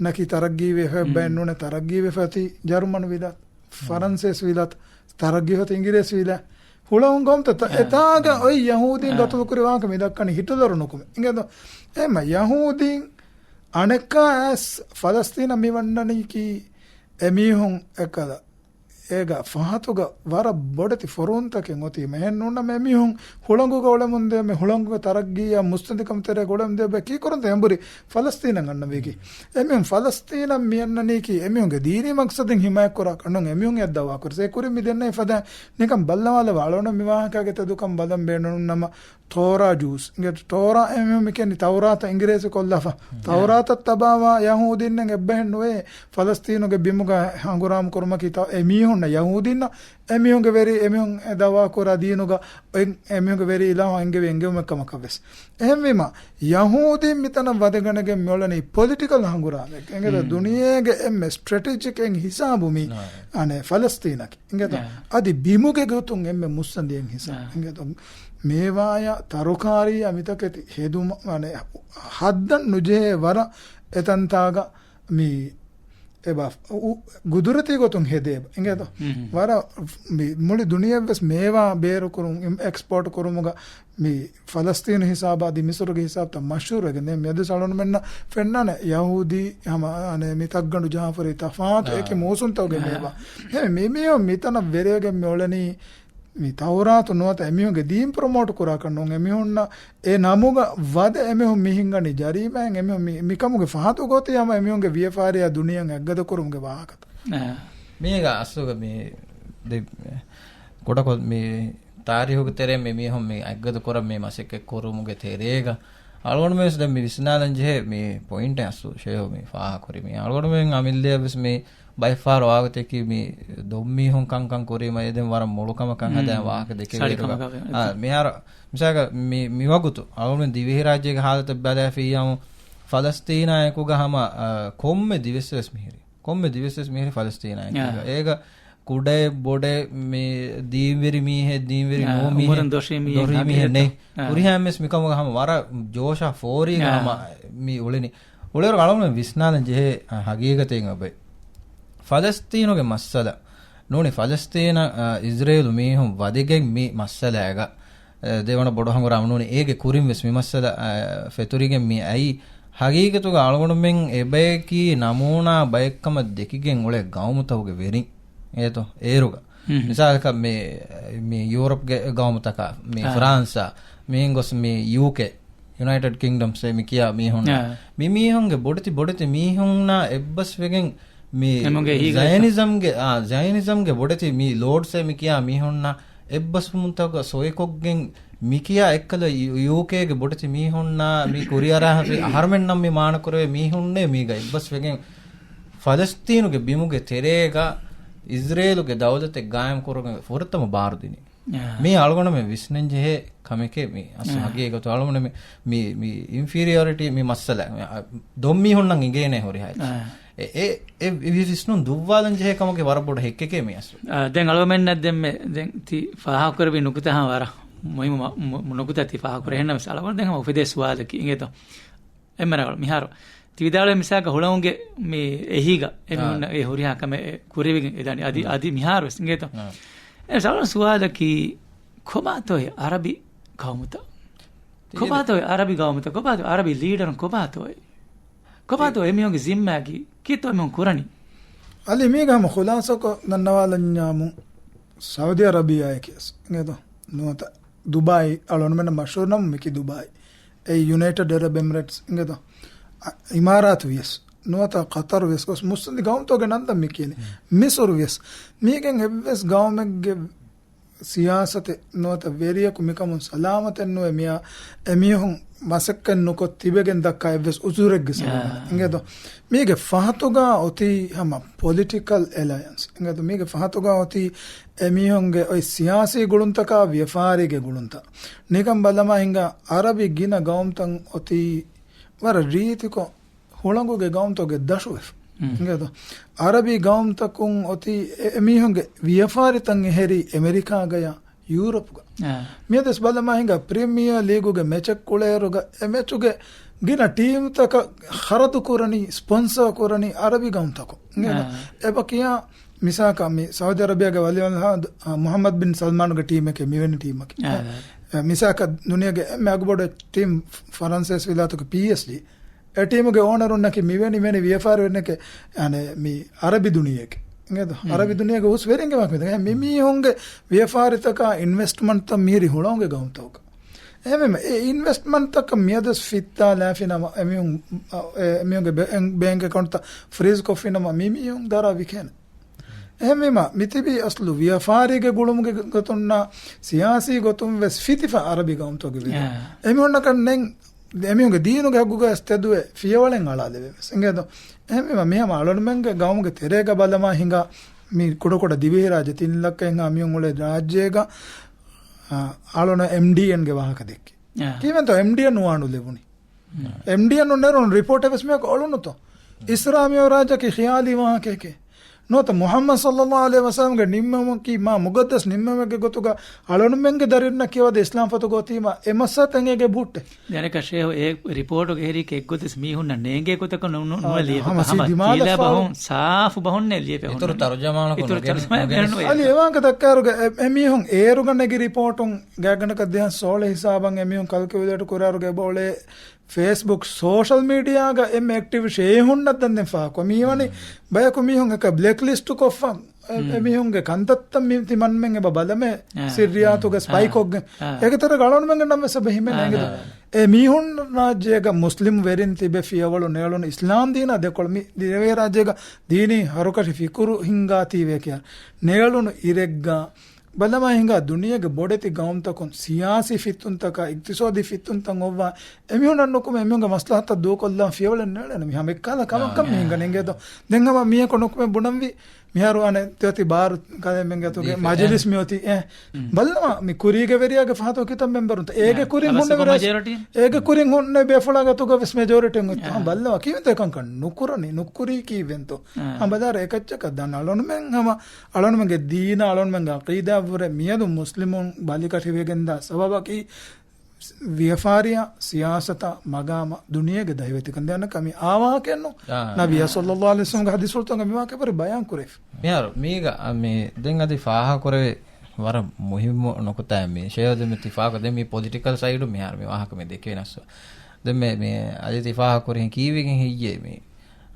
ނަކީ ތަރައްގީ ވެފަ ބައެއް ނޫނެ، ތަރައްގީ ވެފަތި ޖަރުމަނު ވިލާތު، ފަރަންސޭސް ވިލާތު، ތަރައްގީ ހޮތި އިނގިރޭސި ވިލާ. ހުޅަނގު ގައުމުތައް އެތާގަ އޮތް ޔަހޫދީން ގަތުލުކުރި ވާހަކަ މި ދައްކަނީ ހިޓުލަރު ނުކުމެ. އިނގޭތޯ؟ އެހެންމަ ޔަހޫދީން އަނެއްކާ އައިސް ފަލަސްތީނަށް މި ވަންނަނީކީ އެމީހުން އެކަލަ އޭގަ ފަހަތުގަ ވަރަށް ބޮޑެތި ފޮރުވުންތަކެއް އޮތީމަ. އެހެން ނޫންނަމަ އެމީހުން ހުޅަނގުގަ އުޅެމުންދޭ މި ހުޅަނގުގެ ތަރައްގީއާ މުއްސަނދިކަމު ތެރޭގަ އުޅެމުންދޭ ބައެއް ކީކުރަންތަ އެނބުރި ފަލަސްތީނަށް އަންނަ ވީކީ. އެމީހުން ފަލަސްތީނަށް މި އަންނަނީކީ އެމީހުންގެ ދީނީ މަގްސަދެއް ހިމާޔަތްކުރާކަށް ނޫން، އެމީހުން އެއަށް ދައުވާ ކުރި. އެ ކުރިން މި ދެންނެވި ފަދަ ނިކަން ބައްލަވާލަވާ އަޅުގަނޑު މި ވާހަކާގެ ތެދުކަން ބަލަން ބޭނުންނަމަ، ތޯރާ ޖޫސް. އިނގޭ ތޯރާ އެމީހުން މި ކިޔަނީ ތައުރާތަށް އިނގިރޭސި ކޮށްލާފަ. ތައުރާތަށް ތަބާވާ ޔަހޫދީންނެއް އެއްބަހެއް ނުވޭ ފަލަސްތީނުގެ ބިމުގަ ހަނގުރާމަ ކުރުމަކީ ތަ-، އެމީހުންނަށް ޔަހޫދީންނަށް އެމީހުންގެ ވެރި އެމީހުން އެ ދައުވާ ކުރާ ދީނުގަ އެ-، އެމީހުންގެ ވެރި އިލާހު އެންގެވި އެންގެވުމެއް ކަމަކަށް ވެސް. އެހެންވީމަ، ޔަހޫދީން މިތަނަށް ވަދެގަނެގެން މިއުޅެނީ ޕޮލިޓިކަލް ހަނގުރާމައެއް. އެނގޭތަ؟ ދުނިޔޭގެ އެންމެ ސްޓްރެޓެޖިކް އެއް ހިސާބު މި، އަނެ، ފަލަސްތީނަކީ. އިނގޭތޯ؟ އަދި ބިމުގެ ގޮތުން އެންމެ މުއްސަނދި އެއް ހިސާބު. އިނގޭތޯ؟ މޭވާޔާ ތަރުކާރީއާ މިތަކެތި ހެދުމަށް، އަނެ، ހައްދަން ނުޖެހޭ ވަރަށް އެތަންތާގަ މި އެބަ އު-، ގުދުރަތީ ގޮތުން ހެދޭ އެބަ. އިނގޭތޯ؟ ވަރަށް މި މުޅި ދުނިޔެއްވެސް މޭވާ ބޭރުކުރުން، އިމް-، އެކްސްޕޯޓް ކުރުމުގަ މި ފަލަސްތީނު ހިސާބާ އަދި މިސުރުގެ ހިސާބުތައް މަޝްހޫރުވެގެން ދެން މިއަދު އަޅުގަނޑުމެންނަށް ފެންނާނެ ޔަހޫދީ ހަމަ، އަނެ، މި ތައްގަނޑު ޖަހާފަ ހުރި ތަފާތު އެކި މޫސުންތަކުގެ މޭވާ. އެހެން މި މީހުން މިތަނަށް ވެރިވެގެން މި އުޅެނީ މި ތައުރާތު ނުވަތަ އެމީހުންގެ ދީން ޕްރޮމޯޓް ކުރާކަށް ނޫން. އެމީހުންނަށް އެ ނަމުގަ ވަދެ އެމީހުން މި ހިންގަނީ ޖަރީމާއެއް. އެމީހުން މި، މިކަމުގެ ފަހަތު ގޮތީ ހަމަ އެމީހުންގެ ވިޔަފާރިއާ ދުނިޔެއަށް އެއްގަދަ ކުރުމުގެ ވާހަކަތައް. މީގަ އަސްލުގަ މި ދެ-، ކުޑަކޮށް މި ތާރީހުގެ ތެރެއިން މި މީހުން މި އެއްގަދަ ކުރަން މި މަސައްކަތް ކުރުމުގެ ތެރޭގަ އަޅުގަނޑުމެން ވެސް ދެން މި ވިސްނާލަން ޖެހޭ މި ޕޮއިންޓެއް އަސްލު ޝޭހު މި ފާހަގަކުރި މި އަޅުގަނޑުމެން އަމިއްލަޔަށް ވެސް މި ބައެއްފަހަރު ވާގޮތަކީ މި ދޮންމީހުން ކަންކަން ކުރީމަ އެ ދެން ވަރަށް މޮޅު ކަމަކަށް ހަދާ ވާހަކަ ދެކެވޭ. އާ، މިހާރު މިސާލަކަށް މި، މިވަގުތު އަޅުގަނޑުމެން ދިވެހިރާއްޖޭގެ ހާލަތަށް ބަލާފިއްޔާމު ފަލަސްތީނާއެކުގަ ހަމަ، އާ، ކޮންމެ ދިވެއްސެއް ވެސް މިހިރީ. ކޮންމެ ދިވެއްސެއް ވެސް މިހިރީ ފަލަސްތީނާއެކުގަ. އޭގަ ކުޑައެއް ބޮޑެއް މި ދީންވެރި މީހެއް، ދީންވެރި އާ، ނޫން މީހެއް، އުމުރުން ދޮށީ މީހެއް، ދޮށީ މީހެއް ނެތް. އާ. ހުރިހާ އެއްވެސް މިކަމުގަ ހަމަ ވަރަށް ޖޯޝާ ފޯރީގަ އާ. ހަމަ މި އުޅެނީ. އުޅޭއިރު އަޅުގަނޑު ވިސްނާލަން ޖެހޭ، އާ، ހަގީގަތެއް އެބައި. ފަލަސްތީނުގެ މައްސަލަ ނޫނީ، ފަލަސްތީނަށް، އާ، އިޒްރޭލު މީހުން ވަދެގެން މި މައްސަލައިގަ، އެ، ދެވަނަ ބޮޑު ހަނގުރާމަ ނޫނީ، އޭގެ ކުރިން ވެސް މި މައްސަލަ، އާ، ފެތުރިގެން މި އައީ. ހަގީގަތުގަ އަޅުގަނޑުމެން އެބަޔަކީ ނަމޫނާ ބައެއްކަމަށް ދެކިގެން އުޅޭ ގައުމުތަކުގެ ވެރިން. އޭތޯ، އޭރުގަ. ހުން. މިސާލަކަށް މި، މި ޔޫރަޕްގެ ގައުމުތަކާ، މި އާ. ފްރާންސާ، މިހެން ގޮސް މި ޔޫކޭ، ޔުނައިޓެޑް ކިންގްޑަމްސް އޭ މި ކިޔާ މީހުން. އާ. މި މީހުންގެ ބޮޑެތި، ބޮޑެތި މީހުންނާ އެއްބަސްވެގެން މި އެމުގެ އެހީގަ ޒަޔަނިޒަމްގެ، އާ، ޒަޔަނިޒަމްގެ ބޮޑެތި މި ލޯޑްސް އޭ މި ކިޔާ މީހުންނާ އެއްބަސްވުމުންތަކުގަ ސޮއިކޮށްގެން މިކިޔާ އެއްކަލަ ޔޫ-، ޔޫކޭގެ ބޮޑެތި މީހުންނާ މި ކުރިއަރާފައި އަހަރުމެންނަށް މި މާނަކުރެވޭ މީހުންނޭ މީގަ އެއްބަސްވެގެން ފަލަސްތީނުގެ ބިމުގެ ތެރޭގަ އިޒްރޭލުގެ ދައުލަތެއް ގާއިމް ކުރުމުގެ ފުރަތަމަ ބާރު ދިނީ. އާ. މީ އަޅުގަނޑުމެން ވިސްނަން ޖެހޭ ކަމެކޭ މީ. އަސް އާ. ހަގީގަތު އަޅުގަނޑުމެން މި، މި އިންފީރިއަރިޓީ މި މައްސަލަ، މި، އަ، ދޮންމީހުންނަށް އިނގޭނެ ހުރިހާ. އާ. އެ، އެ، އެ، އެ ވިސްނުން ދުއްވާލަން ޖެހޭ ކަމުގެ ވަރަށް ބޮޑު ހެއްކެކޭ މި އަސްލު. އާ، ދެން އަޅުގަނޑުމެންނަށް ދެންމެ، ދެން ތި ފާހަގަކުރެއްވި ނުކުތާ ހަމަ ވަރަށް މުހިއްމު މަ-، މު-، ނުކުތާ ތި ފާހަގަކުރެއްވި ހެންނަމަވެސް އަޅުގަނޑު ދެން ހަމަ އުފެދޭ ސުވާލަކީ އިނގޭތޯ. އެންމެ ރަނގަޅު. މިހާރު ތި ވިދާޅުވި މިސާލަކަށް ހުޅަނގުގެ މި އެހީގަ އެމީހުންނަށް އާ. އެ ހުރިހާ ކަމެއް ކުރެވިގެން އެދާނީ. އަދި، އާ. އަދި މިހާރު ވެސް އިނގޭތޯ. އާ. އެ ސަވާލު ސުވާލަކީ، ކޮބާތޯ އެ އަރަބި ގައުމުތައް؟ ތި ކޮބާތޯ އެ އަރަބި ގައުމުތައް؟ ކޮބާތޯ އަރަބި ލީޑަރުން ކޮބާތޯ އެ؟ ކޮބާތޯ އެމީހުންގެ ޒިންމާގީ؟ ކީއްތޯ އެމީހުން ކުރަނީ؟ އަލި މީގަ ހަމަ ޚުލާސަކޮށް ދަންނަވާލަންޏާމު، ސައުދި އަރަބިއާއެކީ ވެސް އިނގޭތޯ. ނުވަތަ ދުބާއި އަޅުގަނޑުމެންނަށް މަޝްހޫރު ނަމު މިކި ދުބާއި. އެ ޔުނައިޓެޑް އަރަބް އެމިރޭޓްސް އިނގޭތޯ. އަ، އިމާރާތު ވިޔަސް. ނުވަތަ ޤަތަރު ވިޔަސް ގޮސް މުއްސަނދި ގައުމުތަކުގެ ނަންތައް މި ކިޔަނީ. މިސުރު ވިޔަސް. މީގެން އެއްވެސް ގައުމެއްގެ ސިޔާސަތެއް ނުވަތަ ވެރިޔަކު މިކަމުން ސަލާމަތެއް ނުވެ މިއާ އެމީހުން މަސައްކަތް ނުކޮށް ތިބެގެން ދައްކާ އެއްވެސް އުޒުރެއްގެ ސަބަބުން. އާ. އިނގޭތޯ. މީގެ ފަހަތުގަ އޮތީ ހަމަ ޕޮލިޓިކަލް އެލަޔަންސް. އިނގޭތޯ. މީގެ ފަހަތުގަ އޮތީ އެމީހުންގެ އޮތް ސިޔާސީ ގުޅުންތަކާ ވިޔަފާރީގެ ގުޅުންތައް. ނިކަން ބަލަމާ ހިނގާ އަރަބި ގިނަ ގައުމުތައް އޮތީ ވަރަށް ރީތިކޮށް ހުޅަނގުގެ ގައުމުތަކުގެ ދަށުވެފަ. ހުން. އިނގޭތޯ. އަރަބި ގައުމުތަކުން އޮތީ އެ، އެމީހުންގެ ވިޔަފާރިތައް އެހެރީ އެމެރިކާގަޔާ ޔޫރަޕްގަ. އާ. މިއަދުވެސް ބަލަމާ ހިނގާ ޕްރިމިއަރ ލީގުގެ މެޗެއް ކުޅޭއިރުގަ އެ މެޗުގެ ގިނަ ޓީމްތަކަށް ޚަރަދު ކުރަނީ، ސްޕޮންސާ ކުރަނީ އަރަބި ގައުމުތަކުން. އިނގޭތޯ. އާ. އެބަ ކިޔާ މިސާކަށް މި ސައުދި އަރަބިޔާގެ ވަލީއަލްއަހްދު، އާ، މުޙައްމަދު ބިން ސަލްމާނުގެ ޓީމެކޭ މިވެނި ޓީމަކީ. އާ. އެ، މިސާކަށް ދުނިޔޭގެ އެންމެ އަގުބޮޑު ޓީމް ފަރަންސޭސި ވިލާތުގެ ޕީއެސްޖީ. އެ ޓީމުގެ އޯނަރުންނަކީ މިވެނި، މިވެނި ވިޔަފާރިވެރިންނެކޭ، އަނެ، މި އަރަބި ދުނިޔޭގެ. އިނގޭތޯ؟ ހުން. އަރަބި ދުނިޔޭގެ ހުސްވެރިންގެ ވާހަކަ މި މީހުންގެ ވިޔަފާރިތަކާ އިންވެސްޓްމަންޓްތައް މިހިރީ ހުޅަނގުގެ ގައުމުތަކުގަ. އެހެންވީމަ، އެ އިންވެސްޓްމަންޓްތަކަށް މިއަދުވެސް ފިއްތާލާފިނަމަ، އެމީހުން، އެ، އެމީހުންގެ ބޭ-، ބޭންކް އެކައުންޓްތައް ފްރީޒް ކޮށްފިނަމަ، މި މީހުން ދަރާ ވިކޭނެ. އެހެންވީމަ، މިތިބީ އަސްލު ވިޔަފާރީގެ ގުޅުމުގެ ގޮތުންނާ ސިޔާސީ ގޮތުން ވެސް ފިތިފަ އަރަބި ގައުމުތަކުގެ ވެރި. އާ. އެމީހުންނަކަށް ނެން، އެމީހުންގެ ދީނުގެ ހައްގުގަ އެސް ތެދުވެ ފިޔަވަޅެއް އަޅާލެވޭ ވެސް. އިނގޭތޯ؟ އެހެންވީމަ، މިހަމަ އަޅުގަނޑުމެންގެ ގައުމުގެ ތެރޭގަ ބަލަމާ ހިނގާ މި ކުޑަކުޑަ ދިވެހިރާއްޖެ ތިން ލައްކައެއްހާ މިހުން އުޅޭ ރާއްޖޭގަ، އާ، އަޅުނަ އެމްޑީއެންގެ ވާހަކަ ދެއްކި. އާ. ކީއްވެންތޯ އެމްޑީއެން ނުވާނުލެވުނީ؟ އެމްޑީއެން ނުނެރުނު ރިޕޯޓެއް ވެސް މިއަކު އޮޅުނުތޯ؟ އިސްރާ މިއުރާޖަކީ ޚިޔާލީ ވާހަކައެކޭ. ނުވަތަ މުޙައްމަދު ޞައްލައްލާހު ޢަލައިހި ވަސައްލަމްގެ ނިންމުމަކީ މާ މުޤައްދަސް ނިންމުމެއްގެ ގޮތުގަ އަޅުގަނޑުމެންގެ ދަރިންނަށް ކިޔަވަދެ އިސްލާމް ފޮތުގަ އޮތީމަ އެ މައްސަލަތައް އެނގޭ ބުއްޓެއް. ދެނެކަށޭ އެ ރިޕޯޓުގެ ހެރީ އެއްގޮތަސް މީހުންނަށް ނޭނގޭ ގޮތަކަށް ނު-، ނު-، ނުވެ އާ، ލިޔެފަ. ހަމަ ސީ ހަމަ ދިމާލަށް ކީލާ ފާޅު. ބަހުން، ސާފު ބަހުންނޭ ލިޔެފަ އިތުރު ހުންނަ. ތަރުޖަމާނަކު އިތުރު ނުގެން، ތަރުޖަމާ ނުގެން ނުވޭ. އަލި އެވާންކަ ދައްކާއިރުގަ އެ-، އެމީހުން އޭރުގަ ނެގި ރިޕޯޓުން ގާތްގަނޑަކަށް ދެހާސް ސޯޅަ ހިސާބަށް އެމީހުން ކަލްކިއުލޭޓް ކުރާއިރުގަ އެބައުޅޭ ފޭސްބުކް ސޯޝަލް މީޑިއާގަ އެންމެ އެކްޓިވް ޝޭހުންނަށް ދަންދެން ފާކޮ. މީވަނީ ބަޔަކު މީހުން އެކަ ބްލެކް ލިސްޓު ކޮށްފަ. އެ-، އެމީހުންގެ ކަންތައްތައް މި ތިމަންމެން އެބަ ބަލަމޭ ސިއްރިއްޔާތުގަ ސްޕައި ކޮށްގެން. އެގެ ތެރޭގަ އަޅުގަނޑުމެންގެ ނަމަވެސް އެބަ ހިމެނޭ އެނގޭތޯ. އެ މީހުން ރާއްޖޭގަ މުސްލިމް ވެރިން ތިބެ ފިޔަވަޅު ނޭޅުނު އިސްލާމް ދީނާ ދެކޮޅު މި ދިވެހިރާއްޖޭގަ ދީނީ ހަރުކަށި ފިކުރު ހިންގާތީވެ ކިޔާ ނޭޅުނު އިރެއްގަ ބަލަމާ ހިނގާ ދުނިޔޭގެ ބޮޑެތި ގައުމުތަކުން ސިޔާސީ ފިއްތުންތަކާ، އިގްތިސޯދީ ފިއްތުންތައް އޮއްވާ އެމީހުންނަށް ނުކުމެ އެމީހުންގެ މަސްލަހަތަށް ދޫކޮށްލާން ފިޔަވަޅެއް ނޭޅޭނެ. މި ހަމަ އެއްކަހަލަ ކަމަކަށް މި ހިނގަނީ އިނގޭތޯ. ދެން ހަމަ މީހަކު ނުކުމެ ބުނަންވީ މިހާރު އަނެއް ތިއޮތީ ބާރު ކަލޭމެންގެ އަތުގެ ދީފަ، މަޖިލިސް އެ. މިއޮތީ އެ. ބަލަމާ މި ކުރީގެ ވެރިޔާގެ ފަހަތު ކިތައް މެމްބަރުންތަ؟ އޭގެ ކުރިން ހުންނެވި ރަސް-، މެޖޯރިޓީ. އޭގެ ކުރިން ހުންނެވި ބޭފުޅާގެ އަތުގަ ވެސް މެޖޯރިޓީ އޮތް. އާ. ބަލަމާ ކީވެންތޯ އެކަންކަން ނުކުރަނީ، ނުކުރީ ކީވެންތޯ؟ އާ. ބަލާރަ އެކައްޗަކަށް ދަން އަޅުންމެން ހަމަ އަޅުންމެންގެ ދީނާ އަޅުންމެންގެ އަޤީދާ ވުރެ މިއަދު މުސްލިމުން ބަލިކަށިވެގެންދާ ސަބަބަކީ ވިޔަފާރިއާ، ސިޔާސަތާ، މަގާމާ، ދުނިޔޭގެ ދަހިވެތިކަން ދެން ކަމީ އާވާހަކައެއްނު. އާ، ނަބިއްޔާ އާ. ޞައްލައްލާހު ޢަލައިހި ވަސައްލަމްގެ ޙަދީޘްފުޅުތަކުގަ މިވާހަކަ ބަރި ބަޔާން ކުރެވިފަ. މިހާރު މީގަ މި ދެން އަދި ފާހަގަކުރެވޭ ވަރަށް މުހިއްމު ނުކުތާއެއް މީ. ޝޭހު ދެން މި ތި ފާހަގަ ދެން މި ޕޮލިޓިކަލް ސައިޑު މިހާރު މި ވާހަކަ މި ދެކޭ ނަސް. ދެން މި، މި އަދި ތި ފާހަގަކުރިހެން ކީވިގެން ހެއްޔޭ މި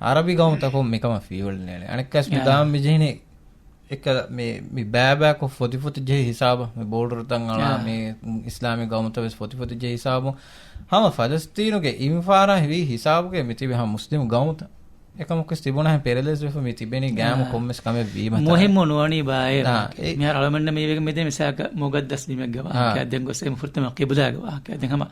އަރަބި ގައުމުތަކުން މިކަމަށް ފިޔަވަޅެއް ނޭޅޭ. އަނެއްކާސް މި އާ. ދާން މި ޖެހިނީ އެކަލަ މި، މި ބައިބައިކޮށް ފޮތިފޮތި ޖެހި ހިސާބަށް، މި ބޯޑަރުތައް އަޅާ، އާ. މި އިސްލާމީ ގައުމުތައް ވެސް ފޮތިފޮތި ޖެހި ހިސާބުން، ހަމަ ފަލަސްތީނުގެ އިންފާރާ ހިވީ ހިސާބުގެ މި ތިބި ހަމަ މުސްލިމު ގައުމުތައް. އެކަމަކުވެސް ތިބުނަހެން ޕެރެލަލްސް ވެފަ މި ތިބެނީ ގައިމު އާ. ކޮންމެސް ކަމެއް ވީމަ ތާ. މުހިއްމު ނުވަނީ ބާއޭ. އާ، އެ- މިހާރު އަޅަމެންނަށް މީވެގެން މިދެން މިސާކަށް މުގައްދަސް ބިމެއްގެ ވާހަކަ. އާ. ދެން ގޮސް އެ ފުރަތަމަ ޤިބުލާގެ ވާހަކަ. ދެން ހަމަ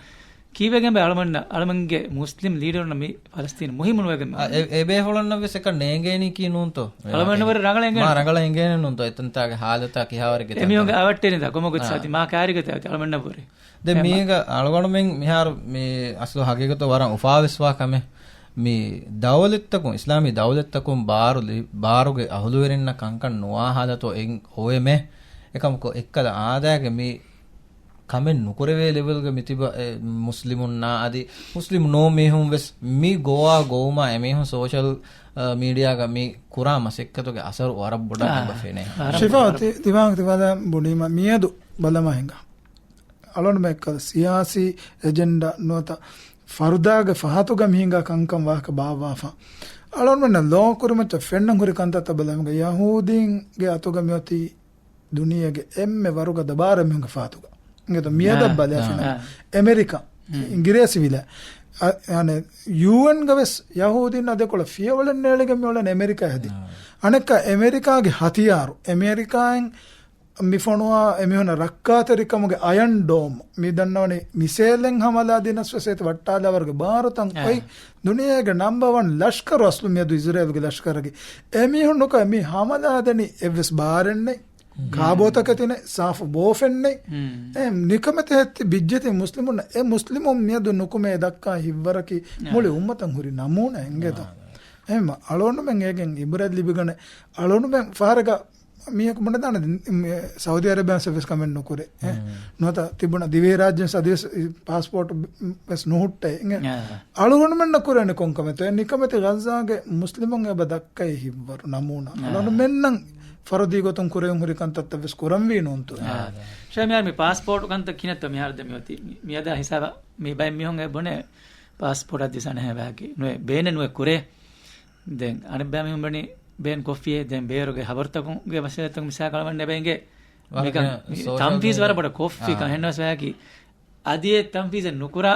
ކީވެގެން ބައި އަޅަމެންނަށް، އަޅަމެންގެ މުސްލިމް ލީޑަރުންނަށް މި ފަލަސްތީން މުހިއްމު ނުވެގެން އާ، އެ، އެ ބޭފުޅުންނަށް ވެސް އެކަން ނޭނގޭނީކީ ނޫންތޯ؟ އަޅަމެންނަށް ވަރަށް ރަނގަޅަށް އެނގޭނެ. މާ ރަނގަޅަށް އެނގޭނެ ނޫންތޯ؟ އެތަންތާގެ ހާލަތާ ކިހާވަރެއްގެ އެމީހުންގެ ތަންތަން. އަވަށްޓެރިން ދާ ކޮމޮގޮތް އާ. ސާތި މާ ކާރިގަތާ އަޅަމެންނަށް ވުރެ. ދެން އެ މާ- މީގަ އަޅުގަނޑުމެން މިހާރު މި އަސްލު ހަގީގަތު ވަރަށް އުފާވެސްވާ ކަމެއް. މި ދައުލަތްތަކުން، އިސްލާމީ ދައުލަތްތަކުން ބާރު ލި-، ބާރުގެ އަހުލުވެރިންނަށް ކަންކަން ނުވާ ހާލަތު އެއް އޮވެމެ. އެކަމަކު އެއްކަލަ އާދައިގެ މި ކަމެއް ނުކުރެވޭ ލެވެލްގެ މިތިބަ، އެ، މުސްލިމުންނާ އަދި މުސްލިމް ނޫން މީހުން ވެސް މި ގޮވާ ގޮވުމާ އެމީހުން ސޯޝަލް، އަ، މީޑިއާގަ މި ކުރާ މަސައްކަތުގެ އަސަރު ވަރަށް ބޮޑަށް އާ، އެބަ ފެނޭ. ވަރަށް ޝިފާ، ވަރަށް. ތި-، ތިވާން ތިވާލާ ބުނީމަ މިއަދު ބަލަމާ ހިނގާ. އަޅުންމެ އެއްކަލަ ސިޔާސީ އެޖެންޑާ ނުވަތަ ފަރުދާގެ ފަހަތުގަ މިހިނގާ ކަންކަން ވާހަކަ ބާއްވާފަ. އަޅުންމެންނަށް ލޯ ކުރިމައްޗަށް ފެންނަން ހުރި ކަންތައްތައް ބަލަމުގަ ޔަހޫދީންގެ އަތުގަ މިއޮތީ ދުނިޔޭގެ އެންމެ ވަރުގަދަ ބާރެއް މީހުންގެ ފާތުގަ. އިނގޭތޯ މިއަދަށް އާ، ބަލާފިނަމަ. އާ. އެމެރިކާ، ހުން. އިނގިރޭސި ވިލާ، އަ، އަނެ، ޔޫއެންގަ ވެސް ޔަހޫދީންނާ ދެކޮޅަށް ފިޔަވަޅެއް ނޭޅިގެން މިއުޅެނީ އެމެރިކާ ހެދި. އާ. އަނެއްކާ އެމެރިކާގެ ހަތިޔާރު، އެމެރިކާއިން މި ފޮނުވާ އެމީހުންނަށް ރައްކާތެރިކަމުގެ އަޔަން ޑޯމް، މި ދަންނަވަނީ މިސޭލެއް ހަމަލާ ދިނަސް ވެސް އޭތި ވައްޓާލާވަރުގެ ބާރުތައް އެ. އޮތް ދުނިޔޭގެ ނަމްބަ ވަން ލަޝްކަރު އަސްލު މިއަދު އިޒްރޭލުގެ ލަޝްކަރަކީ. އެމީހުން ނުކޮށް މި ހަމަލާ ދެނީ އެއްވެސް ބާރެއް ނެތް. ހުން. ކާބޯތަކެތި ނެތް، ސާފު ބޯފެއް ނެތް. ހުން. އެ ނިކަމެތި ހެއްތި ބިއްޖެތި މުސްލިމުން އެ މުސްލިމުން މިއަދު ނުކުމެ ދައްކާ ހިއްވަރަކީ އާ. މުޅި އުއްމަތަށް ހުރި ނަމޫނާ އިނގޭތޯ. އާ. އެހެންމަ އަޅުގަނޑުމެން އޭގެން އިބްރަތް ލިބިގަނެ އަޅުގަނޑުމެން ފަހަރަކަށް މީހަކު ބުނެދާނެ، މި ސައުދީ އަރަބިޔާ ވެސް ކަމެއް ނުކުރޭ. އެ، ހުން. ނުވަތަ ތިބުނަ ދިވެހި ރާއްޖެ ސަދިވެސް ޕާސްޕޯޓް ވެސް ނުހުއްޓޭ. އެ. އަޅުގަނޑުމެންނަށް ކުރެވެނީ ކޮން ކަމެއްތޯ؟ އެ ނިކަމެތި ޣައްޒާގެ މުސްލިމުން އެބަ ދައްކައި ހިއްވަރު ނަމޫނާ. އެ. އަޅުގަނޑުމެންނަށް ފަރުދީ ގޮތުން ކުރެވެން ހުރި ކަންތައްތައް ވެސް ކުރަންވީ ނޫންތޯ؟ އެ. ޝޭ މިހާރު މި ޕާސްޕޯޓް ކަންތައް ކިހިނެއްތޯ މިހާރު ދެ މިއޮތީ؟ މި، މިއަދާ ހިސާބަށް މި ބައެއް މީހުން އެ ބުނޭ ޕާސްޕޯޓް އަދި ސަނަހެ ވާކި ނުވެ ބޭނެއް ނުވެ ކުރޭ. ދެން އަނެއްބައި މީހުން ބުނީ ބޭން ކޮށްފިއޭ. ދެން ބޭރުގެ ހަބަރުތަކުންގެ މައްސަލަތަކުން މިސާލަކަށް ވަންނަ ބޭންގެ ވަރަށް މިކަން ގިނަ މި ސޯޝަލް ތަންފީޒް މީޑިއާ. ވަރަށް ބޮޑަށް ކޮށްފި އާ. ކަން ހެންނަސް ވަޔަކީ އަދި އެ ތަންފީޒެއް ނުކުރާ،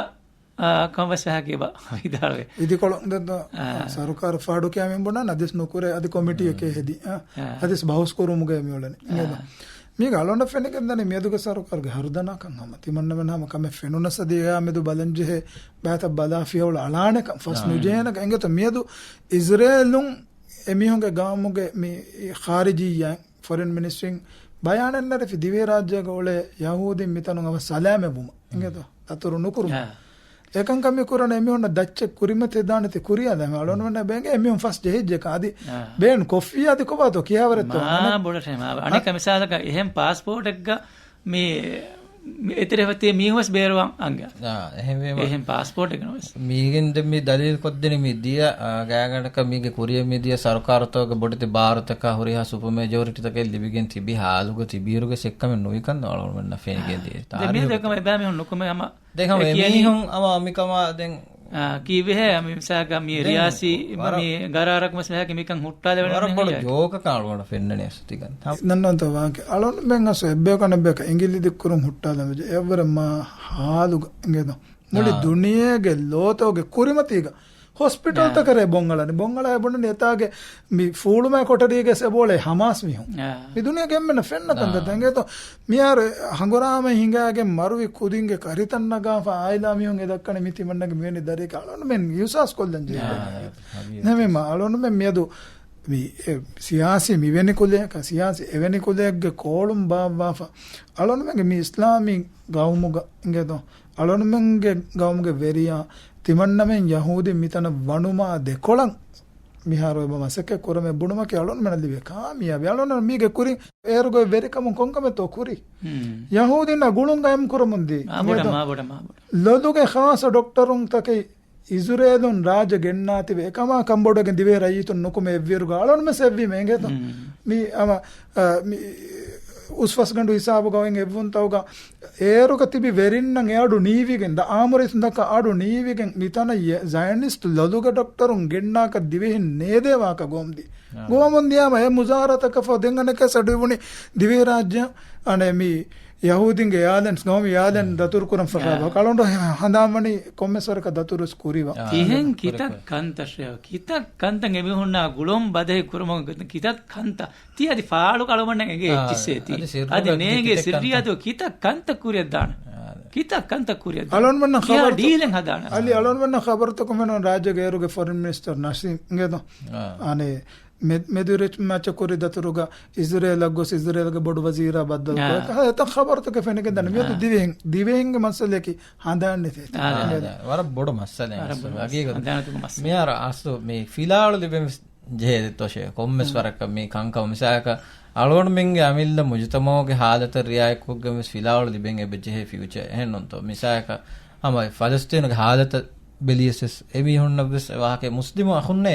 އާ، ކަން ވެސް ވަޔަކީ ބަ ވިދާޅުވޭ. އިދިކޮޅު ދެއްދޯ އާ. ސަރުކާރު ފާޑު ކިޔާމިން ބުނާ ނަދިސް ނުކުރޭ އަދި ކޮމިޓީއެކޭ އާ. ހެދި. އާ. އާ. އަދިސް ބަހުސް ކުރުމުގަ މިއުޅެނީ. އާ. އިނގޭތޯ. މީގަ އަޅުގަނޑަށް ފެނިގެންދަނީ މިއަދުގެ ސަރުކާރުގެ ހަރުދަނާކަން ހަމަ ތިމަންނަމެން ހަމަ ކަމެއް ފެނުނަސް އަދި އެއާ މެދު ބަލަންޖެހޭ ބައިތައް ބަލާ ފިޔަވަޅު އަޅާނެކަން ފަސް އާ. ނުޖެހޭނެކަން. އިނގޭތޯ މިއަދު އިޒްރޭލުން އެމީހުންގެ ގައުމުގެ މި ޚާރިޖިއްޔާ ފޮރިން މިނިސްޓްރީން ބަޔާނެއް ނެރެފި ދިވެހިރާއްޖޭގަ އުޅޭ ޔަހޫދީން މިތަނުން އަވަސް ސަލާމަތްވުމަށް. އިނގޭތޯ؟ ދަތުރު ނުކުރުމަށް. އާ. އެކަންކަމެއް ކުރަން އެމީހުންނަށް ދައްޗެއް ކުރިމަތި ދާނެތި ކުރިޔާ ދެން އަޅުގަނޑުމެންނަށް ބޭންގެ އެމީހުން ފަސް ޖެހިއްޖެކަ އަދި އާ. ބޭން ކޮށްފި އަދި ކޮބާތޯ ކިހާވަރެއްތޯ؟ މާ އަނެއް-، ބޮޑަށެ މާ. އަނެއްކާ އަ-، މިސާލަކަށް އެހެން ޕާސްޕޯޓެއްގަ މި، މި އެތެރެފަތި މީހުން ވެސް ބޭރުވަން އަނގަ. އާ، އެހެންވީމަ. އެހެން ޕާސްޕޯޓެއްގަ ނުވެސް. މީގެން ދެން މި ދަލީލު ކޮށްދެނީ މި ދިޔަ، އާ، ގާތްގަނޑަކަށް މީގެ ކުރިޔަށް މި ދިޔަ ސަރުކާރުތަކުގެ ބޮޑެތި ބާރުތަކާ ހުރިހާ ސުޕަ މެޖޯރިޓީތަކެއް ލިބިގެން ތިބި ހާލުގަ ތިބިއިރުގެ ސެއްކަމެއް ނުވިކަން އަޅުގަނޑުމެންނަށް ފެނިގެން އާ. ދިޔަ. ދެ މި ތާރީޚު ދެކަމ އެބައިމީހުން ނުކުމެ ހަމަ ދެން ހަމަ އެ ކިޔަނީ އެމީހުން ހަމަ މިކަމާ ދެން އާ، ކީއްވެހޭ މި މިސާލަކަށް މި ދެން ރިޔާސީ ވަރަށް މި ގަރާރަކު މަސަލައަކީ މިކަން ހުއްޓާލެވެނީ ވަރަށް ބޮޑު ނިޔާ. ޖޯކަކަށް އަޅުގަނޑަށް ފެންނަނީ އަސްތިގަން. ނަންނަންތަ ވާކި އަޅުން މެން އަސް އެއްބޭކަން އެއްބޭކަށް އިނގިލި ދިއްކުރުން ހުއްޓާލަން ވެއްޖެ. އެއަށްވުރެ މާ ހާލުގަ އިނގޭތޯ. މުޅި އާ. ދުނިޔޭގެ ލޯތަކުގެ ކުރިމަތީގަ ހޮސްޕިޓަލްތަކަށް އާ. ބޮންއަޅަނީ. ބޮންއަޅާ އެބުނަނީ އެތާގެ މި ފޫޅުމާ ކޮޓަރީގެ ސެބޯޅެ ހަމާސް މީހުން. އާ. މި ދުނިޔޭގެ އެންމެންނަށް ފެންނަ ކަންތައް. އާ. އިނގޭތޯ. މިހާރު ހަނގުރާމަ ހިނގާގެން މަރުވި ކުދިންގެ ކަރިތައް ނަގާފަ އާއިލާ މީހުން އެ ދައްކަނީ މި ތިމަންނަގެ މިވެނި ދަރިއެކޭ. އަޅުންމެން އިހުސާސް ކޮށްލަން ޖެހޭ. އާ. ނަމެ މާ އަޅުންމެން މިއަދު މި، އެ، ސިޔާސީ މިވެނި ކުލައަކަށް، ސިޔާސީ އެވެނި ކުލައެއްގެ ކޯޅުން ބާއްވާފަ، އަޅުންމެންގެ މި އިސްލާމީ ގައުމުގަ އިނގޭތޯ، އަޅުންމެންގެ ގައުމުގެ ވެރިޔާ ތިމަންނަމެން ޔަހޫދީން މިތަނަށް ވަނުމާ ދެކޮޅަށް މިހާރު އެބަ މަސައްކަތް ކުރަމޭ ބުނުމަކީ އަޅުންމެނަށް ލިބޭ ކާމިޔާބީ. އަޅުން މީގެ ކުރިން އޭރުގެ ވެރިކަމުން ކޮންކަމެއްތޯ ކުރީ؟ ހުން. ޔަހޫދީންނާ ގުޅުން ގައިމު ކުރަމުން ދީ. މާބޮޑަށް، އިނގޭތޯ؟ މާބޮޑަށް، މާބޮޑަށް. ލޮލުގެ ޚާއްޞަ ޑޮކްޓަރުންތަކެއް އިޒުރޭލުން ރާއްޖެ ގެންނާތިބެ، އެކަމާ ކަންބޮޑުވެގެން ދިވެހި ރައްޔިތުން ނުކުމެ އެއްވިއިރުގަ އަޅުންމެން ސެއްވީމެ އިނގޭތޯ؟ ހުން. މި އަމަ، އަ، މި އުސްފަސްގަނޑު ހިސާބުގަ އޮތް އެއްވުންތަކުގަ އޭރުގަ ތިބި ވެރިންނަށް އެ އަޑު ނީވިގެން، ދަ އާމުރައިސް ދައްކާ އަޑު ނީވިގެން މިތަނަށް ޒަޔަނިސްޓް ލޮލުގެ ޑޮކްޓަރުން ގެންނާކަށް ދިވެހިން ނޭދޭ ވާހަކަ ގޮވަމުންދީ. އާ. ގޮވަމުން ދިޔާމަ އެ މުޒާހަރާތަކަށް ފަހު ދެން އަނެއްކާ ސަޑުވި ދިވެހިރާއްޖެ އަނެ މި ޔަހޫދީންގެ އިޔާލެން، ގައުމީ އިޔާލެން ދަތުރު ކުރަން ފަށާފަ. އާ. ކަޅުނޑު ހަނދާންވަނީ ކޮންމެސް ވަރަކަށް ދަތުރު ވެސް ކުރީ ވާ. ތިހެން ކިތައް ކަންތައް ޝޭ، ކިތައް ކަންތައް އެމީހުންނާ ގުޅުން ބަދަހި ކުރުމުގެ ކިތައް ކަންތައް. ތީ އަދި ފާޅު އަޅުގަނޑަށް އެނގޭ އާ، އެއްޗިއްސޭ ތީ. އަދި ސިއްރުގަ އަދި ނޭނގޭ ކިތައް ސިއްރިއްޔާތު ކަންތައް. ކިތައް ކަންތައް ކުރިއަށްދާނެ. އާ. ކިތައް ކަންތައް ކުރިއަށްދާނެ. އަޅުންމެންނަށް ކިހާ ޚަބަރުތައް، ޑީލެއް ހަދާނެ. އަލި އަޅުންމެންނަށް ޚަބަރުތަކުން ފެނުނު ރާއްޖޭގެ އޭރުގެ ފޮރިން މިނިސްޓަރ ނަސީމް އިނގޭތޯ. އާ. އަނެ މެ-، މެދުއިރު މައްޗަށް ކުރި ދަތުރުގަ އިޒުރޭލަށް ގޮސް އިޒުރޭލްގެ ބޮޑު ވަޒީރާ ބައްދަލު އާ. ކުރާ. އެތައް ޚަބަރުތަކެއް ފެނިގެންދާނެ. މިއަދު އާ. ދިވެހިން، ދިވެހިންގެ މައްސަލައަކީ ހަނދާން ނެތޭ. އާ. އާ، ވަރަށް ބޮޑު މައްސަލައެއް. ވަރަށް ބޮޑު މައްސަލަ. ހަގީގަތު. ހަނދާން ނެތުމުގެ މައްސަލަ. މިހާރު އަސްލު މި ފިލާވަޅު ލިބެން ޖެހޭ ދެއްތޯ ޝޭ. ކޮންމެސް ހުން. ވަރަކަށް މި ކަންކަމަށް މިސާލަކަށް އަޅުގަނޑުމެންގެ އަމިއްލަ މުޖުތަމައުގެ ހާލަތަށް ރިއާޔަތްކޮށްގެން ވެސް ފިލާވަޅު ލިބެން އެބަ ޖެހޭ ފިއުޗަރ. އެހެންނޫންތޯ؟ މިސާލަކަށް ހަމަ ފަލަސްތީނުގެ ހާލަތަށް ބެލިޔަސް ވެސް އެމީހުންނަށް ވެސް އެ ވާހަކަ މުސްލިމު އަޚުންނޭ